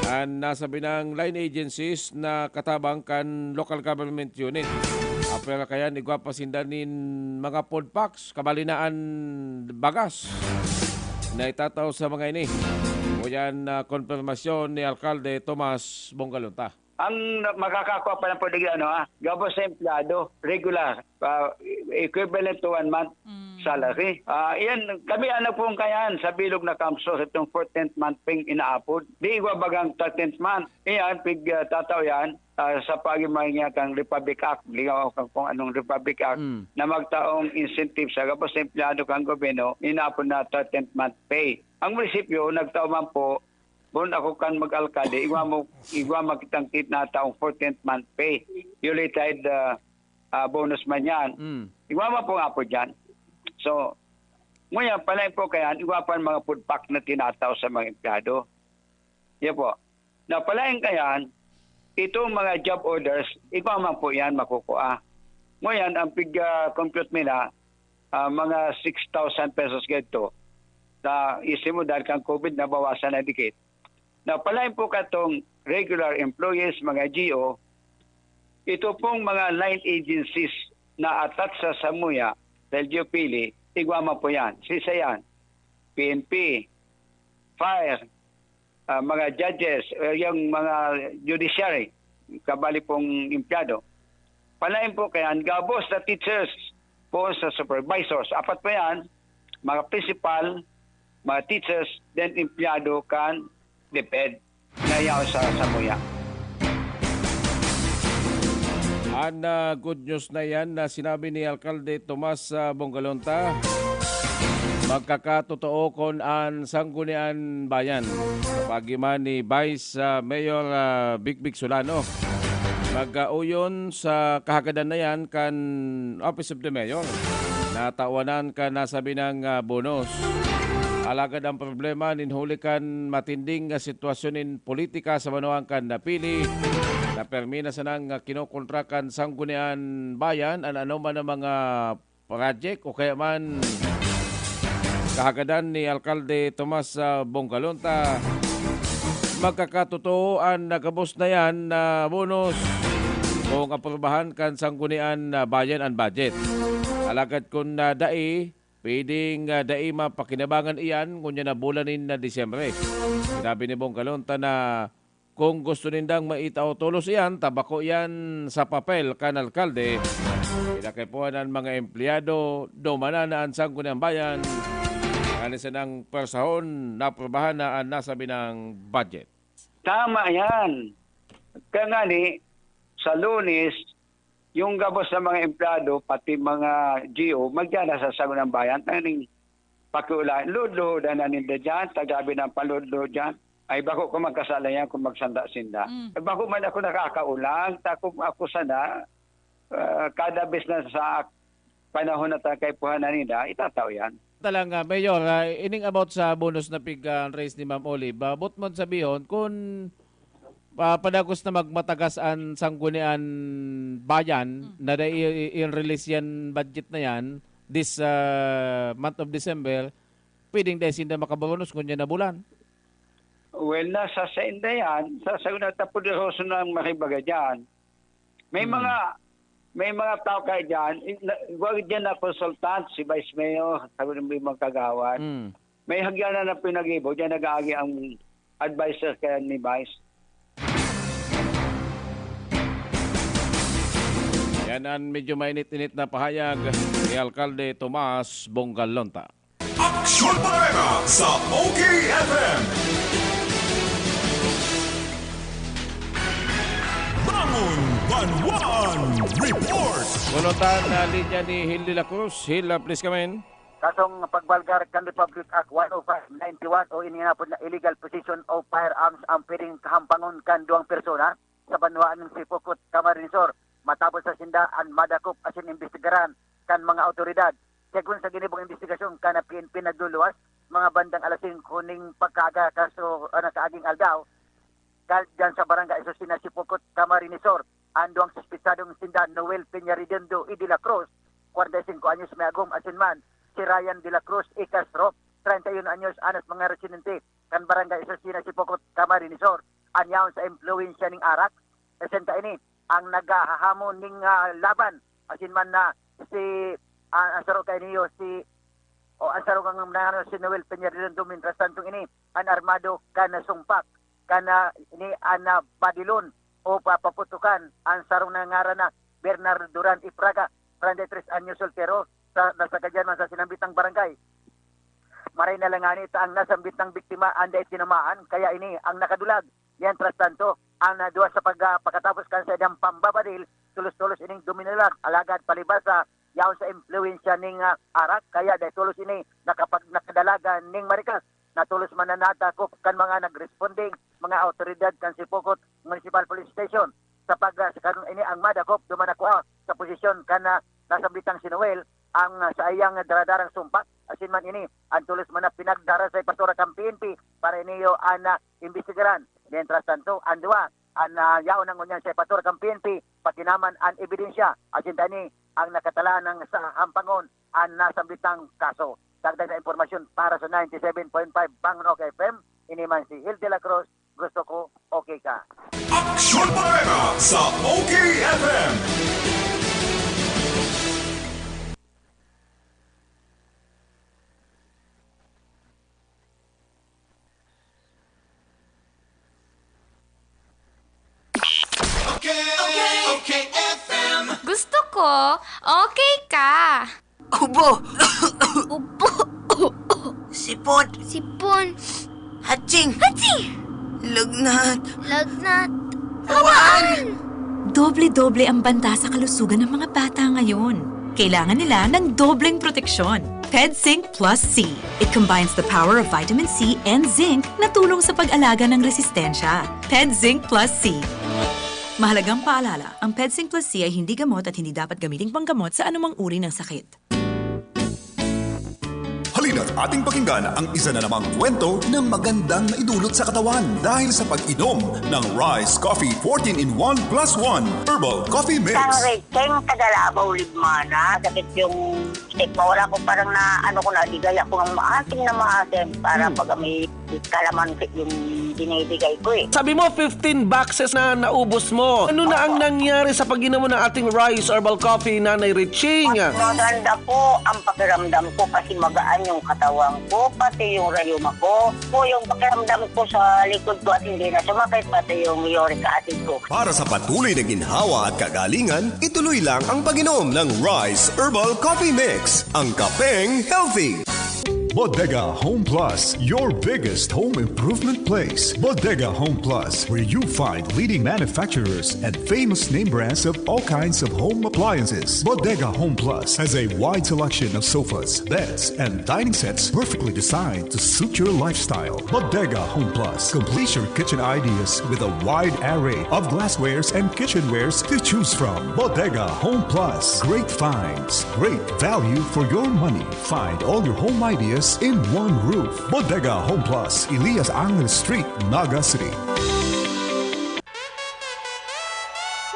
an nasabinang line agencies na katabang kan local government unit. Apwera kayan, igwa pa sinda nin mga food packs, kabali na an bagas na itatao sa mga ini. Uyan na konpermasyon ni Alkalde Tomas Bongalonta. Ang makakakua pa lang po digdi, ano, ah, gabos sa empleyado, regular, ah, equivalent to one month Mm. salary. Ah, iyan, kami ang nagpungkayan sa bilog na kamso sa itong fourteenth month pay inaapod. Di igwa bagang thirteenth month. Iyan, pig, ah, tataw yan, ah, sa pag-, mga kang Republic Act, lingaw kang kung anong Republic Act, Mm. na magtaong incentive sa gabos sa empleyado kang gobyerno, inaapod na thirteenth month pay. Ang munisipyo, nagtao man po, bon ako kan mag-alkalde, igwa mo, igwa makitang kit na taong fourteenth month pay. Yuletide, ah, ah, bonus man yan. Mm. Igwa mo pong apod yan. So, Ngunyan, palaen po kayan, igwa pa ang mga food pack na tinatao sa mga empleyado. Yan po. Na palaen kayan, itong mga job orders, igwa man po yan makukuha. Ngunyan, ang pig-, ah, compute nila, ah, mga six thousand pesos ganito. Na isip mo, dahil kang COVID, nabawasan na dikit. Na palaen po katong regular employees, mga G O, ito pong mga line agencies na attached sa Samuya, sa L G U Pili, igwa man po yan. Sisa yan, P N P, fire, ah, mga judges, eh, yung mga judiciary, kabali pong empleyado. Palaen po kayan, gabos na teachers po sa supervisors. Apat po yan, mga principal, mga teachers, then empleyado kan DepEd na yaon sa Samuya. An ah, good news na yan na sinabi ni Alkalde Tomas ah, Bongalonta, magkakatotoo kon an Sanggunian Bayan, sa paagi man ni Vice ah, Mayor ah, Bigbig Solano, mag-auyon sa kahagadan na yan kan Office of the Mayor na tawanan kan nasabi nang ah, bonus. Alagad ang problema nin huli kan matinding ah, sitwasyon nin politika sa banwaan kan napili, na permi na sanang ah, kinokontra kan Sanggunian Bayan an anoman na mga project o kaya man kahagadan ni Alkalde Tomas ah, Bongalonta. Magkakatotoo an nagabos na yan na bonus kung aprubahan kan Sanggunian ah, Bayan an budget. Alagad kun ah, dai, pwedeng ah, dai mapakinabangan iyan ngunyan na bulan nin ah, Disyembre. Sinabi ni Bongalonta na kung gusto nindang maitao tolos iyan, ta bako iyan sa papel kan alkalde. Pinakipuhan an mga empleyado, dumanan na an Sangguniang Bayan, ngani sanang pwersahon, naaprubahan na an nasabi nang budget. Tama yan. Kaya nga ni, sa Lunes, yung gabos ng mga empleyado, pati mga G O, magdala sa Sangguniang Bayan, tanging pakiulan. Ludluhudan na ninda dyan, tagabi ng paludluhod dyan. Ay, bako ko magkasala yan kung magsanda sinda. Mm. Eh, bako man ako nakakaulang, ta kung ako sana, ah, kada bes na sa panahon na ta-, kaipuhan na nila, itatao yan. Talang, ah, Mayor, ah, ining about sa bonus na pig, ah, raise ni Ma'am Olive, ah, bot mo sabihon, kung ah, padagos na magmatagas an Sanggunian Bayan, mm, na dai i-, i-, i-release yan budget na yan, this ah, month of December, pwedeng dai sinda makabonus ngunyan na bulan. Well, nasa sa inda yan. Sa, sa una, ta poderoso na ang makibaga dyan. May, hmm, mga, may mga tao kayo dyan, i-, na, wag dyan na consultant, si Vice Mayor, sabi ng mga kagawad. Hmm. May hagyanan na pinag-ibo, dyan nag-aagi ang adviser kaya ni Vice. Yan ang medyo mainit-init na pahayag ni Alkalde Tomas Bongalonta. Aksyon Bareta sa O K F M. Bangon Banwaan Report. Kunutan na linya ni Hil de la Cruz. Hil, ah, please come in. Kasong pagbalgar kan Republic Act one oh five ninety-one o ininapod na illegal possession of firearms ang pwedeng kahampangon kan duwang persona sa banwaan ng Sipocot, Camarines Sur. Matapos sa sinda an madakop asin imbestigaran kan mga awtoridad. Segun sa ginibong imbestigasyon kan P N P nagluluwas, mga bandang alas singko ning pagkaaga kaso, ah, nakaaging aldaw, kal-, dyan sa barangay Asusina, Sipocot, Camarines Sur, ang duwang suspetsadong sinda Noel Peña Redondo y de la Cruz, kwarenta y singko anyos may agom, asin man si Ryan de la Cruz y Castro, treinta y un anyos, anos mga residente kan barangay Asusina, Sipocot, Camarines Sur. An yaon sa impluwensya ning arak, presenta ini ang naghahamon ning, ah, laban, asin man na si, ah, ang saro kaini si, o ang saro kan nangaro si Noel Peña Redondo. Mientras tanto ini, an armado kan nasumpak, kan, ah, ini an, ah, badilon o papaputukan ang sarong nangaran na Bernard Duran Ifraga, treinta y tres anyos, soltero, sa, nasagadian man sa sinambitang barangay. Maray na lang ngani ta ang nasambitang biktima an dai tinamaan, kaya ini ang nakadulag. Mientras tanto, ang, ah, duwa sa pag-, ah, pagkatapos kan saindang pambabadil, tolos-tolos ining duminulag. Alagad palibasa, yaon sa impluwensya ning, ah, arak, kaya dai tolos ini nakapag-, nakadalagan ning marikas. Na tolos man na nadakop kan mga nagresponding mga awtoridad kan Sipocot Municipal Police Station. Sa pag-, ah, sa karon ini ang madakop, duman nakuha sa posisyon kan, ah, nasambitang si Noel ang, ah, saiyang daradarang sumpak. Asin man ini, ang tulos man na pinagdarasay pastora kan P N P para iniyo an, ah, imbestigaran. Mientras tanto, ang duwa, an, ah, yaon na ngunyan sa pastora kan P N P, pati naman an ebidensya. Asin ta ini ang nakatalaan sa hampangon an nasambitang kaso. Dagdag na impormasyon para sa ninety-seven point five Bangno K F M, ini man si Hil de la Cruz, gusto ko, okay ka. Aksyon Bareta sa O K F M. Okay, okay, F M. Gusto ko, okay ka. Ubo. Ubo. Sipon. Sipon. Hatsing. Hatsing! Lagnat. Lagnat. Hawaan! Doble-doble ang banta sa kalusugan ng mga bata ngayon. Kailangan nila ng dobleng proteksyon. PedZinc Plus C. It combines the power of vitamin C and zinc na tulong sa pag-alaga ng resistensya. PedZinc Plus C. Mahalagang paalala, ang PedZinc Plus C ay hindi gamot at hindi dapat gamiting panggamot sa anumang uri ng sakit. Halina't ating pakinggan ang isa na namang kwento na magandang maidulot sa katawan dahil sa pag-inom ng Rice Coffee fourteen in one plus one Herbal Coffee Mix. Kang Recheng, taga Labaw, Libmana. Sakit yung stigma. Wala ko, parang na, ano ko, nadigay ako ng maasim na maasim para Hmm. pag may kalamansi yung binibigay ko eh. Sabi mo, fifteen boxes na naubos mo. Ano na ang Opo. nangyari sa pag-inom mo ng ating Rice Herbal Coffee, Nanay Riching? Mas maganda po ang pakiramdam ko kasi magaan yung katawan ko, pati yung rayuma ko. Po yung pakiramdam ko sa likod ko at hindi na sumakit, pati yung uric acid ko. Para sa patuloy na ginhawa at kagalingan, ituloy lang ang pag-inom ng Rice Herbal Coffee Mix, ang kapeng healthy. Bodega Home Plus, your biggest home improvement place. Bodega Home Plus, where you find leading manufacturers and famous name brands of all kinds of home appliances. Bodega Home Plus has a wide selection of sofas, beds, and dining sets perfectly designed to suit your lifestyle. Bodega Home Plus, complete your kitchen ideas with a wide array of glasswares and kitchenwares to choose from. Bodega Home Plus, great finds, great value for your money. Find all your home ideas in one roof. Bodega Home Plus, Elias Angel Street, Naga City.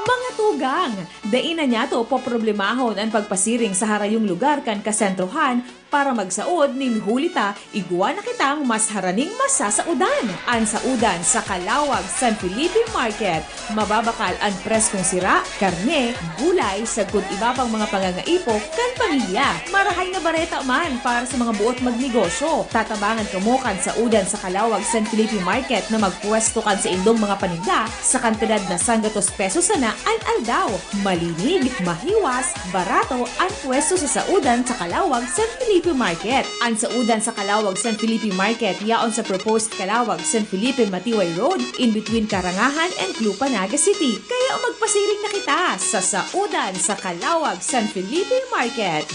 Mga tugang, dai na niyato poproblemahon an pagpasiring sa harayong lugar kan kasentrohan para magsaod nin huli ta igwa na kitang mas haraning masasaodan. An saodan sa Calauag San Felipe Market. Mababakal an preskong sira, karne, gulay, sagkod iba pang mga pangangaipo kan pamilya. Marahay na bareta man para sa mga boot magnegosyo. Tatabangan kamo kan saodan sa Calauag San Felipe Market na magpwesto kan saindong mga paninda sa kantidad na sanggatos pesos sana an aldaw. Malinig, mahiwas, barato an pwesto sa saodan sa Calauag San Felipe Market. An saodan sa Calauag San Felipe Market yaon sa proposed Calauag San Felipe Matiway Road, in between Karangahan and Club Naga City. Kaya magpasiring na kita sa saodan sa Calauag San Felipe Market.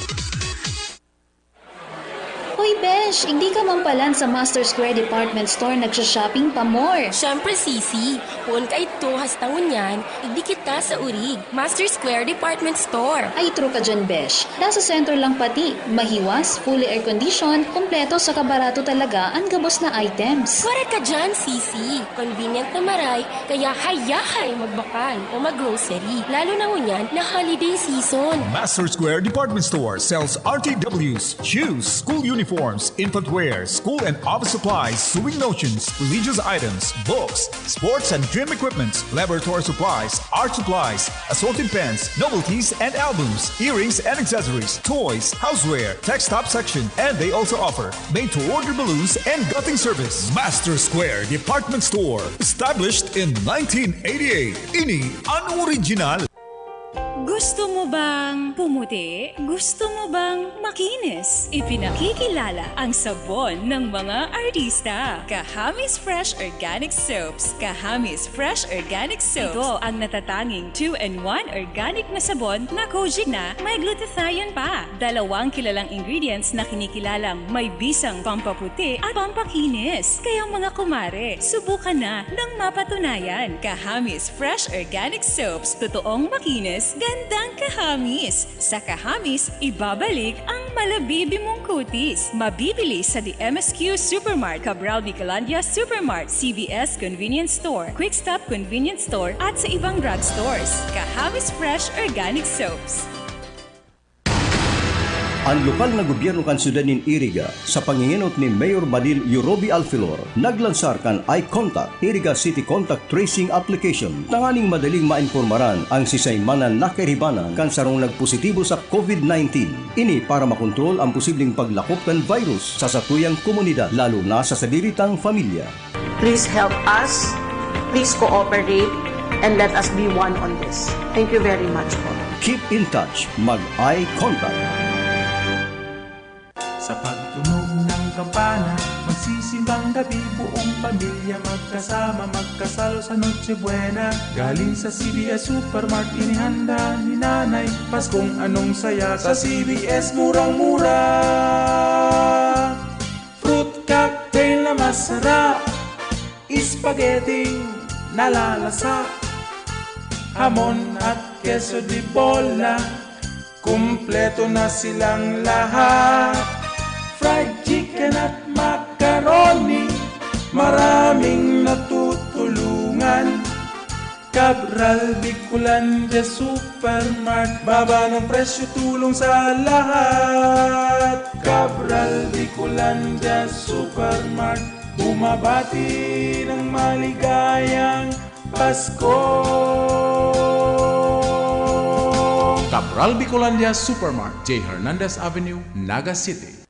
Hoy, besh! Igdi ka man palan sa Master Square Department Store nagsha-shopping pa more! Siyempre, Sisi. Poon kaidto, hasta ngunyan, igdi kita sa Urig, Master Square Department Store. Ay, true ka dyan, besh. Nasa sentro lang pati, mahiwas, fully air-conditioned, kompleto saka barato talaga an gabos na items. Correct ka dyan, Sisi. Convenient na maray, kaya hayahay magbakal o mag-grocery, lalo na ngunyan na holiday season. Master Square Department Store sells R T Ws, shoes, school uniforms, infant wear, school and office supplies, sewing notions, religious items, books, sports and gym equipments, laboratory supplies, art supplies, assorted pens, novelties and albums, earrings and accessories, toys, houseware, tech stop section, and they also offer made-to-order balloons and gutting service. Master Square Department Store, established in nineteen eighty-eight. Ini an original. Gusto mo bang pumuti? Gusto mo bang makinis? Ipinakikilala ang sabon ng mga artista. Kahamis Fresh Organic Soaps. Kahamis Fresh Organic Soaps. Ito ang natatanging two-in-one organic na sabon na kojic na may glutathione pa. Dalawang kilalang ingredients na kinikilalang may bisang pampaputi at pampakinis. Kaya mga kumare, subukan na ng mapatunayan. Kahamis Fresh Organic Soaps. Totoong makinis, ganda. Tang Kahamis. Sa Kahamis, ibabalik ang malabibi mong kutis. Mabibili sa The M S Q Supermart, Cabral Bicolandia Supermart, C V S Convenience Store, Quick Stop Convenience Store, at sa ibang drugstores. Kahamis Fresh Organic Soaps. An lokal na gobyerno kan syudad nin Iriga, sa pangingenot ni Mayor Badil Yurobi Alfilor, naglansar kan Eye Contact, Iriga City Contact Tracing Application, tanganing madaling maimpormaran an sisay man na nakairibanan kan sarong nagpositibo sa COVID nineteen. Ini para makontrol an posibleng paglakop kan virus sa satuyang komunidad, lalo na sa sadiri tang pamilya. Please help us. Please cooperate and let us be one on this. Thank you very much po. Keep in touch. Mag-eye contact. Sa pagtunog ng kampana, magsisimbang gabi buong pamilya magkasama magkasalo sa Noche Buena. Galing sa C B S Supermart inihanda ni Nanay Paskong anong saya sa C B S murang-mura. Fruit cocktail na masarap, spaghetti nalalasa, hamon at queso de bola, kumpleto na silang lahat. Fried chicken at macaroni, maraming natutulungan. Cabral Bicolandia Supermart, baba ng presyo, tulong sa lahat. Cabral Bicolandia Supermart, bumabati ng maligayang Pasko. Cabral Bicolandia Supermart, J Hernandez Avenue, Naga City.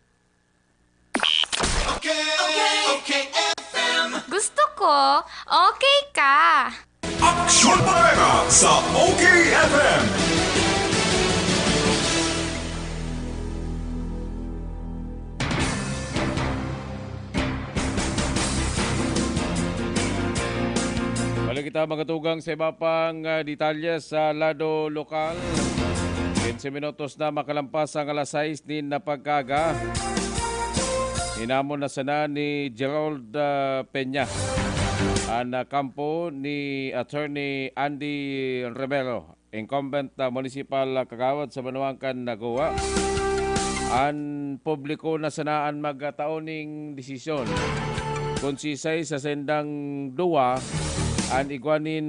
Gusto ko, okay ka. Aksyon Bareta sa O K F M. Balik kita magatugang sa iba pang ah, detalye sa lado lokal. Quince minutos na makalampas ang alas sais nin napagkaga. Hinamon na sana ni Gerald ah, Peña an ah, kampo ni Attorney Andy Rivero, incumbent ah, municipal ah, kagawad sa banwaan kan Nagoa. An publiko na sana an magtao ning desisyon kun sisay sa sendang duwa an igwa nin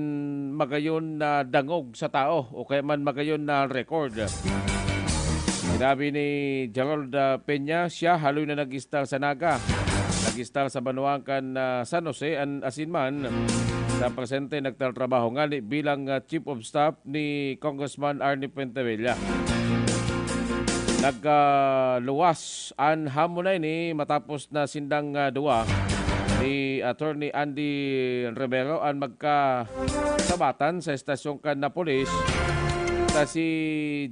magayon na dangog sa tao o kaya man magayon na record. Sinabi ni Gerald ah, Peña, siya haloy na nag-istar sa Naga, nag-istar sa banwaan kan ah, San Jose, an asin man sa presente nagtatrabaho ngani bilang ah, chief of staff ni Congressman Arnie Fuentebella. Nagluwas an hamon na ini matapos na sindang ah, duwa ni Attorney Andy Rivero an magkasabatan sa estasyon kan na pulis, ta si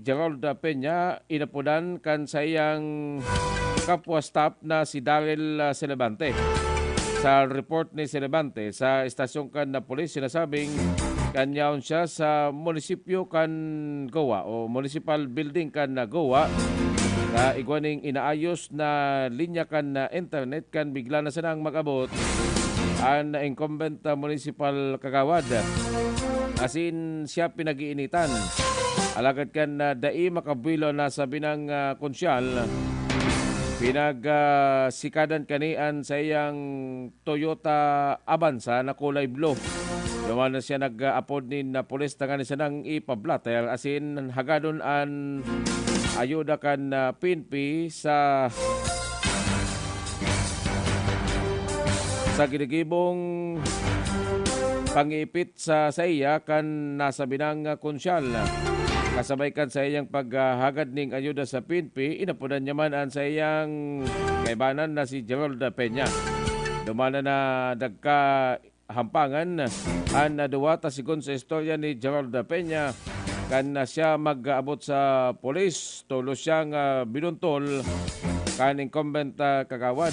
Gerald Peña inapodan kan saiyang kapwa staff na si Daryl ah, Celebante. Sa report ni Celebante, sa estasyon kan na pulis sinasabing kan yaon siya sa munisipyo kan Goa o municipal building kan Goa, sa igwa ning inaayos na linya kan internet kan bigla na sanang mag-abot an incumbent municipal kagawad. Asin siya pinag-iinitan. Alagad kan ah, dai makabuelo na sabi ng ah, konsyal, pinagsikadan kani an saiyang Toyota Avanza na kulay blue. Duman na siya nag-apod nin ah, pulis tanganing sanang ipablatter asin hagadon an ayuda kan ah, P N P sa sa ginigibong pangipit sa saiya kan nasabi nang ah, konsyal. Kasabay kan saiyang paghahagad ning ayuda sa P N P, inapodan niya man an saiyang kaibanan na si Gerald Peña. Duman na dagka hampangan an duwa ta sigon sa istorya ni Gerald Peña, kan siya mag-abot sa polis, tolos siyang ah, binuntol kan incumbent ah, kagawad.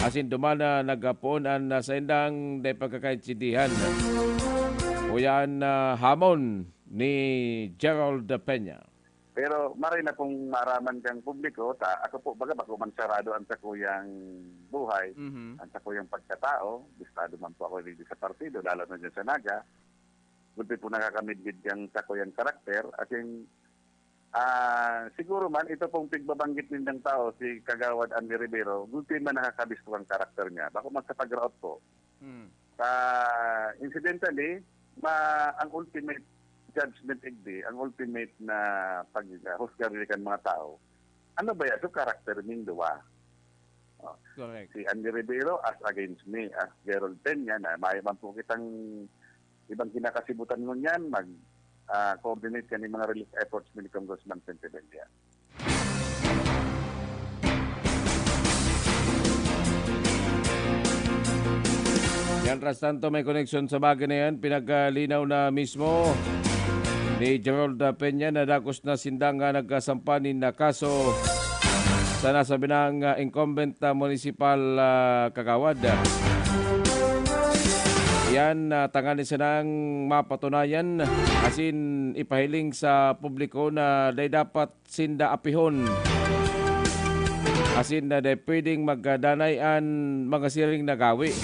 Asin duman na nagpoon an ah, saindang dai pagkakaintindihan. Uya an ah, hamon ni Gerald Peña. Pero maray na kung maaraman kang publiko, ta ako po, baga, bako man sarado ang sakuyang buhay, Mhm. ang sakuyang pagkatao, bistado man po ako dito sa partido, lalo na dyan sa Naga. gulpi po nakakamidbid yang sakuyang karakter. As in, ah, siguro man, ito pong pigbabanggit nindang tao, si Kagawad Andy Rivero, gulpi man nakakabisto ang karakter niya. Bako magkapagraot po. Hmm. Sa, incidentally, ma, ang ultimate judgment igdi, ang ultimate na paghusga kan mga tao, ano ba yan? So, karakter ning duwa. Oh. Correct. Si Andy Rivero as against me, as Gerald Peña, na mayo man po kitang ibang kinakasibutan ngunyan, mag, ah, coordinate kani mga relief efforts ni Congressman Sentebella. Mientras tanto, may koneksyon sa bagay na yan. Pinaglinaw na mismo ni Gerald Peña na dagos na sindang, ah, nagkasampa nin, ah, kaso sa nasabing, ah, incumbent, ah, municipal, ah, kagawad. Yan, ah, tanganing sanang mapatunayan, asin ipahiling sa publiko na dai dapat sinda apihon. Asin na dai pwedeng magdanay an mga siring na gawi.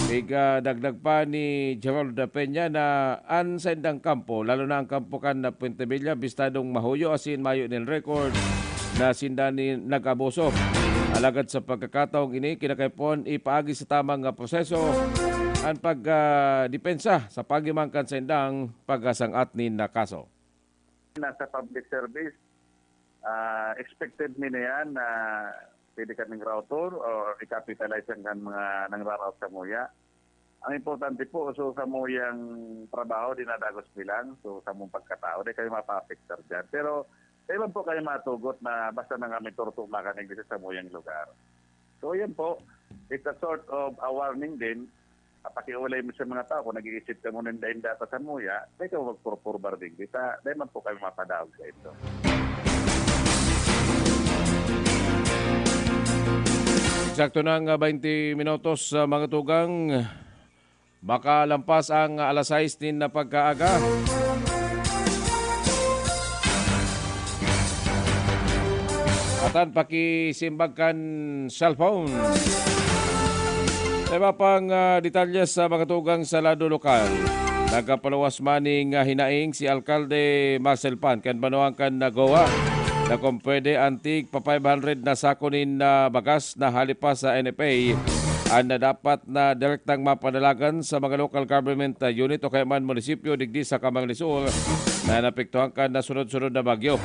Iga dagdag pa ni Gerald Peña na an saindang kampo, lalo na ang kampo kan Fuentebella, bistadong mahuyo asin mayo nin record na sinda ni nag-abuso. Alagad sa pagkakataong ini, kinakaipuhan ipaagi sa tamang nga proseso an pag, ah, depensa sa pagiman kan saindang pagkasang-at nin na kaso. Nasa public service, ah, expected mi na yan na pwede kaming router o i-capitalize ang kan mga nangraraot samuya. Ang importante po, so, samuyang trabaho, dinadagos mi lang. So, samong pagkatao, di kami mapaapektar dyan. Pero, di man po kami matugot na basta na kami turtuma kan iglesia sa samuyang lugar. So, yan po. It's a sort of a warning din. Pakiulay mo sa mga tao kung nag-iisip ka muna dain data samuya, di ka magpurpurbar din kita. Di man po kami mapadaog sa ito. Eksakto na ang, ah, baynte minutos, ah, mga tugang. Makalampas ang alas sais nin na pagkaaga. Atan pakisimbag kan cellphone. Sa iba pang, ah, detalye sa mga tugang sa lado lokal, nagkapaluwas man ning, ah, hinaing si Alkalde Marcel Pan kan banwaan kan Nagoa na kung pwede, antig pa five hundred na sako nin, ah, bagas na hali pa sa N F A an na dapat na direktang mapadalagan sa mga local government, ah, unit o kaya man munisipyo digdi sa Camarines Sur na naapektuhan kan nasunod-sunod na bagyo.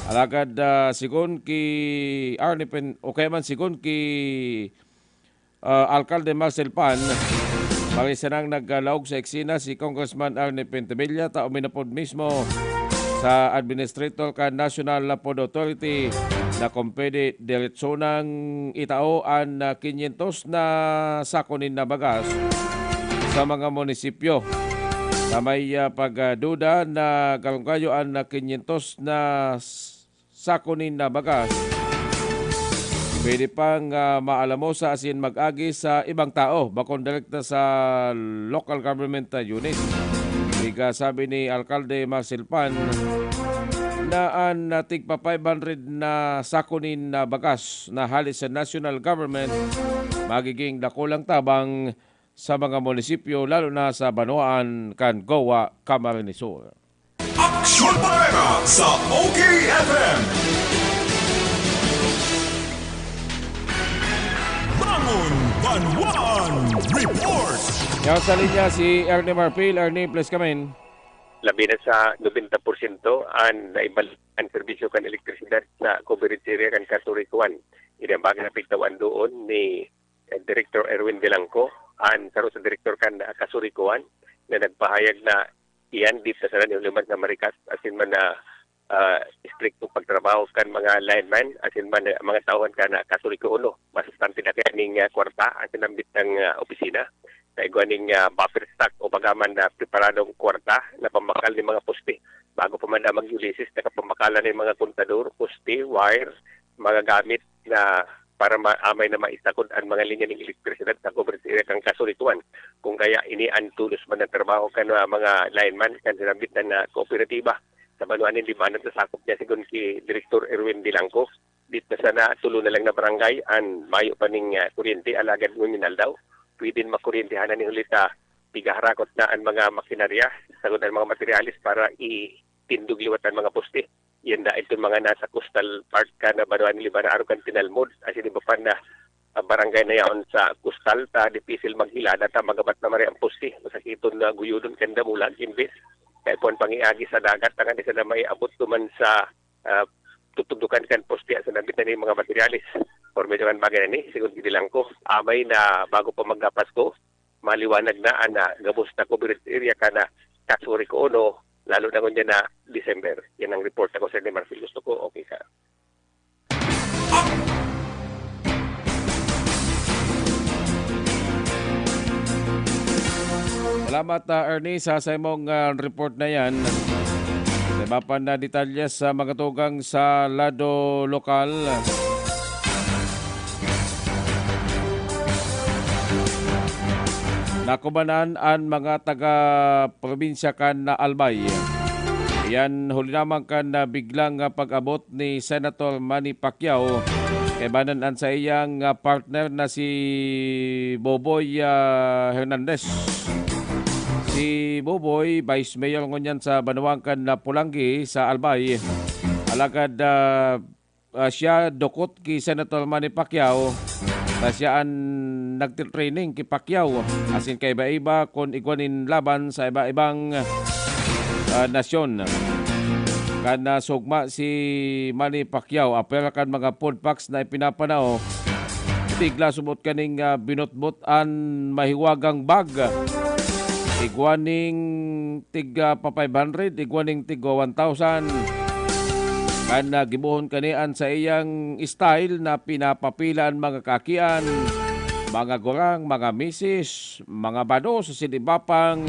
Alagad, ah, sigon ki Arnie Pen-, o kaya man sigon ki, ah, Alkalde Marcel Pan, pareho sanang naglaog sa eksena si Congressman Arnie Pentevilla, ta uminapod mismo sa administrator kan National Food Authority na kung pwede diretso nang itao an, ah, kinyentos na sako nin na bagas sa mga munisipyo na may, ah, pagduda na galong-gayo an, ah, kinyentos na s-, sako nin, ah, bagas. Pwede pang, ah, maalamosa asin mag-agi sa ibang tao, bakong direkta sa local government, ah, unit. Iga sabi ni Alkalde Marcel Pan na an, ah, tigpa five hundred na sako nin, ah, bagas na hali sa national government, magiging dakulang tabang sa mga munisipyo, lalo na sa banwaan kan Goa, Camarines Sur. Aksyon Bareta sa O K F M. Bangon Banwaan Report. Yan sa linya si Ernie Marfil. Ernie, please come in. Labi na sa nobenta porsyento an naibalik an serbisyo kan elektrisidad sa coverage area kan Kasurikuan. Ini ang bagay na pigtawan doon ni, eh, Director Erwin Delangco, an saro sa direktor kan, ah, Kasurikuan, na nagpahayag na iyan dito sa nanihuliman na marikas, asin man na, ah, istriktong pagtrabaho kan mga lineman, asin man, ah, mga tauhan kan, ah, Kasurikuan, no? Masustante na kaya ning, ah, kwarta, asin ang bitang, ah, opisina. Na igwa ning, ah, buffer stock o baga man na preparadong kwarta na pambakal ning mga poste. Bago pa man na mag-Ulysses, nakapambakalan na yung mga kontador, poste, wire, mga gamit na para maamay na maisakod an mga linya ning elektrisidad sa coverage area kan Kasurikuan. Kung kaya ini an tolos man na trabaho kan, ah, mga lineman kan sinambit na, na kooperatiba. Sa banwaan nin Libmanan, sa sakop niya, sigon ki Direktor Erwin Dilangco, dito sana tulo na lang na barangay an mayo pa ning, ah, kuryente, alagad ngunyan aldaw, pwede makuryentehan na ni huli ta Pigaharakot na an mga makinarya, sagkod an mga materyales para itindog liwat an mga poste. Yan dahil itong mga nasa coastal part kan banwa ni Libana, arog kan tinalmod, asin iba pa na, ah, barangay na yaon sa coastal, ta dipisil maghilada ta magabat na mari ang poste. Masakiton na guyodon kan damulag, imbes kaya puwan pangiagi sa dagat, tangan isa na may abot duman sa, ah, tutugdukan kan poste sa nabit na ning mga materyales. Por medyo kan bagay na ni, sigon ginilang ko, amay na bago pa magkapasko, maliwanag na an, ah, gabos na coverage area kan, ah, Casury ko uno, lalo na ngunyan na December. Yan ang report ako, Sir Marfil. Gusto ko, okay ka. Salamat, ah, Ernie, sa, sa imong, ah, report na yan. Sa iba pa na detalye sa mga tugang sa lado lokal, nakubanan an mga taga-probinsya kan Albay. Yan huli lamang kan, ah, biglang, ah, pag-abot ni Senator Manny Pacquiao. Kaibanan an saiyang, ah, partner na si Boboy, ah, Hernandez. Si Boboy, Vice Mayor ngunyan sa banwaan kan, ah, Polangui sa Albay. Alagad, ah, ah, siya dukot ki Senator Manny Pacquiao, ta siya an nagtitraining ki Pacquiao, asin kaiba-iba kun igwa nin laban sa iba-ibang, ah, nasyon. Kan nasugma si Manny Pacquiao, apwera kan mga food packs na ipinapanao, bigla subot kaning, ah, binutbot an mahiwagang bag. Igwa ning tig, ah, pa five hundred, igwa ning tigwa one thousand. Kan, ah, gibohon kani an saiyang style na pinapapila an mga kaakian, mga gurang, mga misis, mga bado sa sinibapang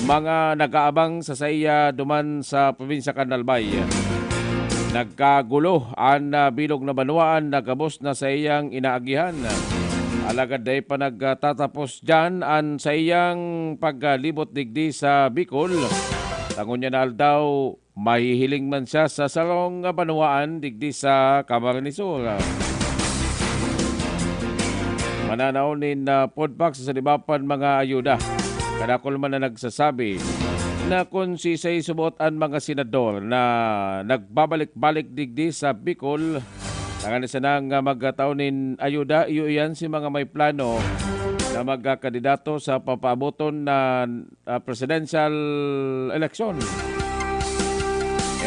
mga nag-aabang sa saiya duman sa probinsya kan Albay. Nagkagulo an, ah, bilog na banwaan na gabos na saiyang inaagihan. Alagad dai pa nagtatapos diyan an saiyang paglibot digdi sa Bicol. Ta ngunyan na aldaw, mahihiling man siya sa sarong banwaan digdi sa Camarines Sur. Mananao nin, ah, food packs sa iba pang mga ayuda. Kadakul man na nagsasabi na kun siisay subot an mga senador na nagbabalik-balik digdi sa Bicol, tanganing sana nga magkatao nin ayuda, iyo iyan si mga may plano na magkakandidato sa papaaboton na, ah, presidential election.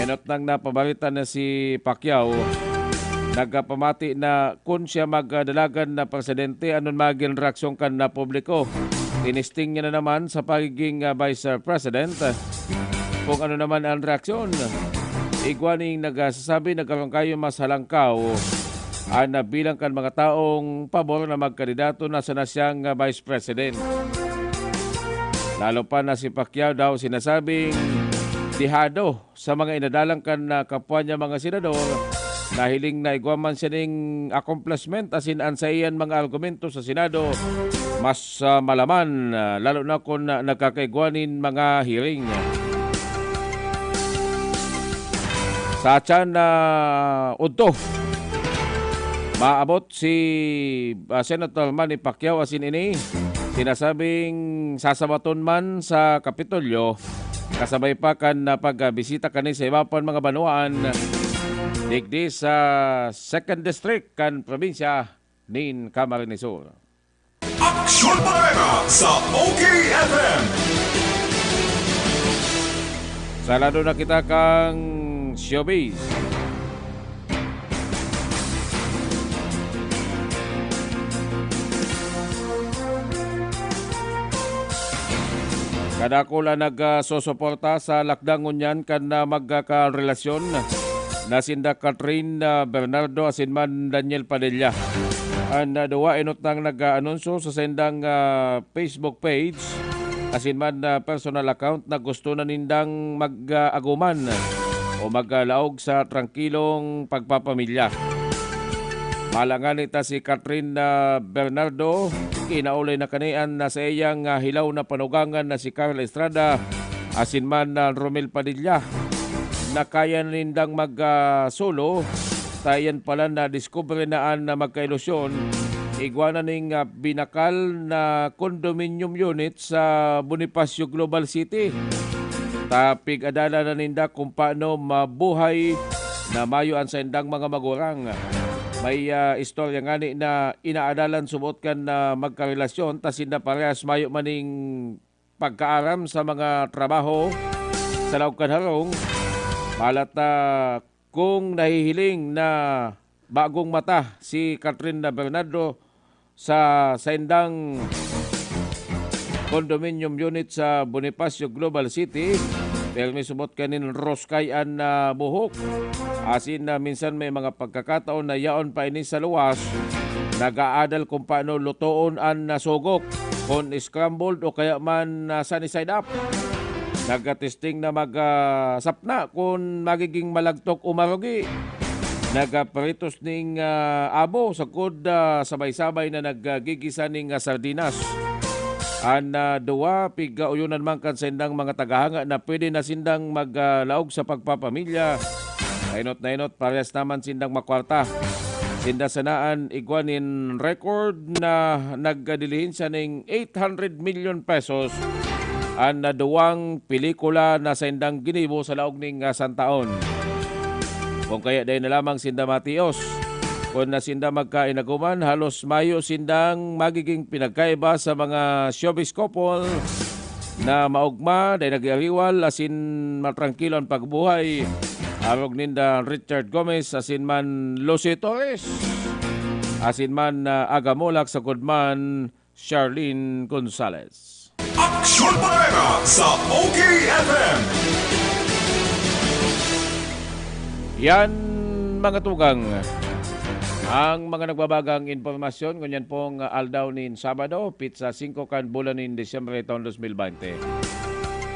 Enot nang napabarita na si Pacquiao, nagpamati na kun siya magdalagan na presidente, anon magin reaksyon kan na publiko. Tinisting niya na naman sa pagiging, ah, vice president. Kung ano naman ang reaksyon, igwa ning nagsasabi, nagkaroon kayo mas halangkaw an bilang kan mga taong pabor na magkandidato na sana siyang, ah, vice president. Lalo pa na si Pacquiao daw sinasabing dehado sa mga inadalan kan, ah, kapwa niya mga senador, nahiling na igwa man siya ning accomplishment asin an saiyan mga argumento sa Senado mas, ah, malaman, ah, lalo na kun, ah, nagkakaigwa nin mga hearing. Sa tiyan na udto, maabot si, ah, Senator Manny Pacquiao asin ini sinasabing sasabaton man sa Kapitolyo, kasabay pa kan, ah, pagbisita kani sa iba pang mga banwaan digdi sa Second District kan probinsya nin Camarines Sur. Aksyon Bareta sa O K F M. Sa lado na kita kan showbiz. Kadakul an nagsusuporta sa lakdang ngunyan kan na magkakarelasyon na sinda Catherine, ah, Bernardo asin man Daniel Padilla. An, ah, duwa enot nang nag-aanunsyo sa saindang, ah, Facebook page asin man, ah, personal account na gusto na nindang mag-aguman o maglaog sa trangkilong pagpapamilya. Malangan ita si Catherine, ah, Bernardo, kinaulay na kani an, ah, saiyang, ah, hilaw na panugangan na si Carl Estrada asin man, ah, Romel Padilla. Na kaya na nindang mag, ah, solo, ta iyan pala nadiskubre na an, ah, magkailusyon igwa na ning, ah, binakal na condominium unit sa Bonifacio Global City. Ta pig-adalan na ninda kung paano mabuhay na mayo an saindang mga magurang. May, ah, istorya ngani na inaadalan subot kan, ah, magkarelasyon, ta sinda parehas mayo maning pagkaaram sa mga trabaho sa laog kan harong. Malat na kung nahihiling na bagong mata si Catherine na Bernardo sa saindang condominium unit sa Bonifacio Global City, permi subot kanin roskay an, ah, buhok. Asin na minsan may mga pagkakataon na yaon pa ini sa luwas, nag-aadal kung paano lutoon an nasugok, kung scrambled o kaya man, ah, sunny side up. Nagkatesting na mag, ah, sapna kung magiging malagtok o marugi. Nagkapritos ning, ah, abo sagkod, ah, sabay-sabay na naggigisa ning, ah, sardinas. An, ah, duwa, pig-uyonan man kan saindang mga tagahanga na pwede na sindang maglaog sa pagpapamilya. Nainot-nainot, parehas naman sindang makwarta. Sinda sanaan igwa nin record na nagdilihensya ning eight hundred million pesos an, ah, duwang pelikula na saindang ginibo sa laog ning, ah, santaon. Kung kaya dai na lamang sinda matios. Kun na sinda magkainaguman, halos mayo sindang magiging pinagkaiba sa mga showbiz couple na maogma, dai nag-iariwal, asin matrangkilo an pagbuhay. Arog ninda Richard Gomez, asin man Lucy Torres, asin man, ah, Aga Mulak, sagkod man Charlene Gonzalez. Aksyon Bareta sa O K F M. Yan, mga tugang, ang mga nagbabagang impormasyon ngunyan pong aldaw nin Sabado, pitsa singko kan bulan nin Disyembre taon dos mil baynte.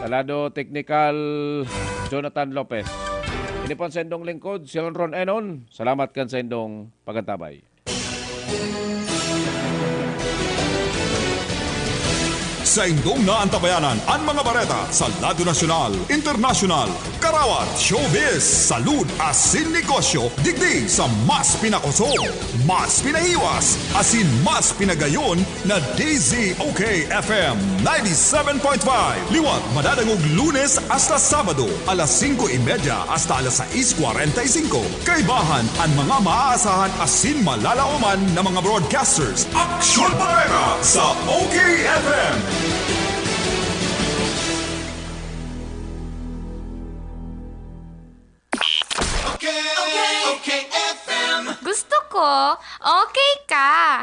Sa lado teknikal, Jonathan Lopez. Ini pon saindong lingkod, si Ron Ron Enon. Salamat kan saindong pag-antabay. Saindong naantabayanan an mga bareta sa lado nasyonal, internasyonal, karawat, showbiz, salud asin negosyo digdi sa mas pinakosog, mas pinahiwas, asin mas pinagayon na D Z O K F M ninety-seven point five. Liwat madadangog Lunes hasta Sabado, alas singko y media hasta alas sais kwarenta y singko. Kaibahan an mga maaasahan asin malalaoman na mga broadcasters. Aksyon Bareta sa O K F M. Okay, okay, F M. Gusto ko, okay ka.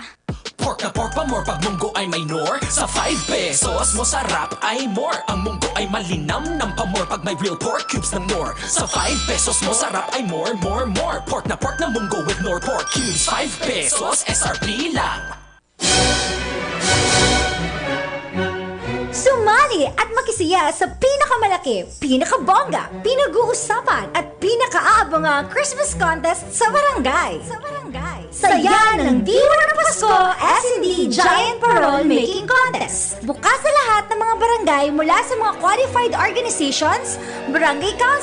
Pork na pork pa more pag munggo ay may Knorr. Sa five pesos, masarap ay more. Ang munggo ay malinamnam pa more pag may real pork cubes na Knorr. Sa five pesos, masarap ay more, more, more. Pork na pork na munggo with Knorr pork cubes. Five pesos, S R P lang. Sumali at makisaya sa pinakamalaki, pinakabongga, pinag-uusapan at pinakaaabangang Christmas contest sa barangay. Sa barangay. Saya ng diwa ng Pasko, S and D Giant Parol Making Contest. Bukas sa lahat ng mga barangay mula sa mga qualified organizations, barangay council,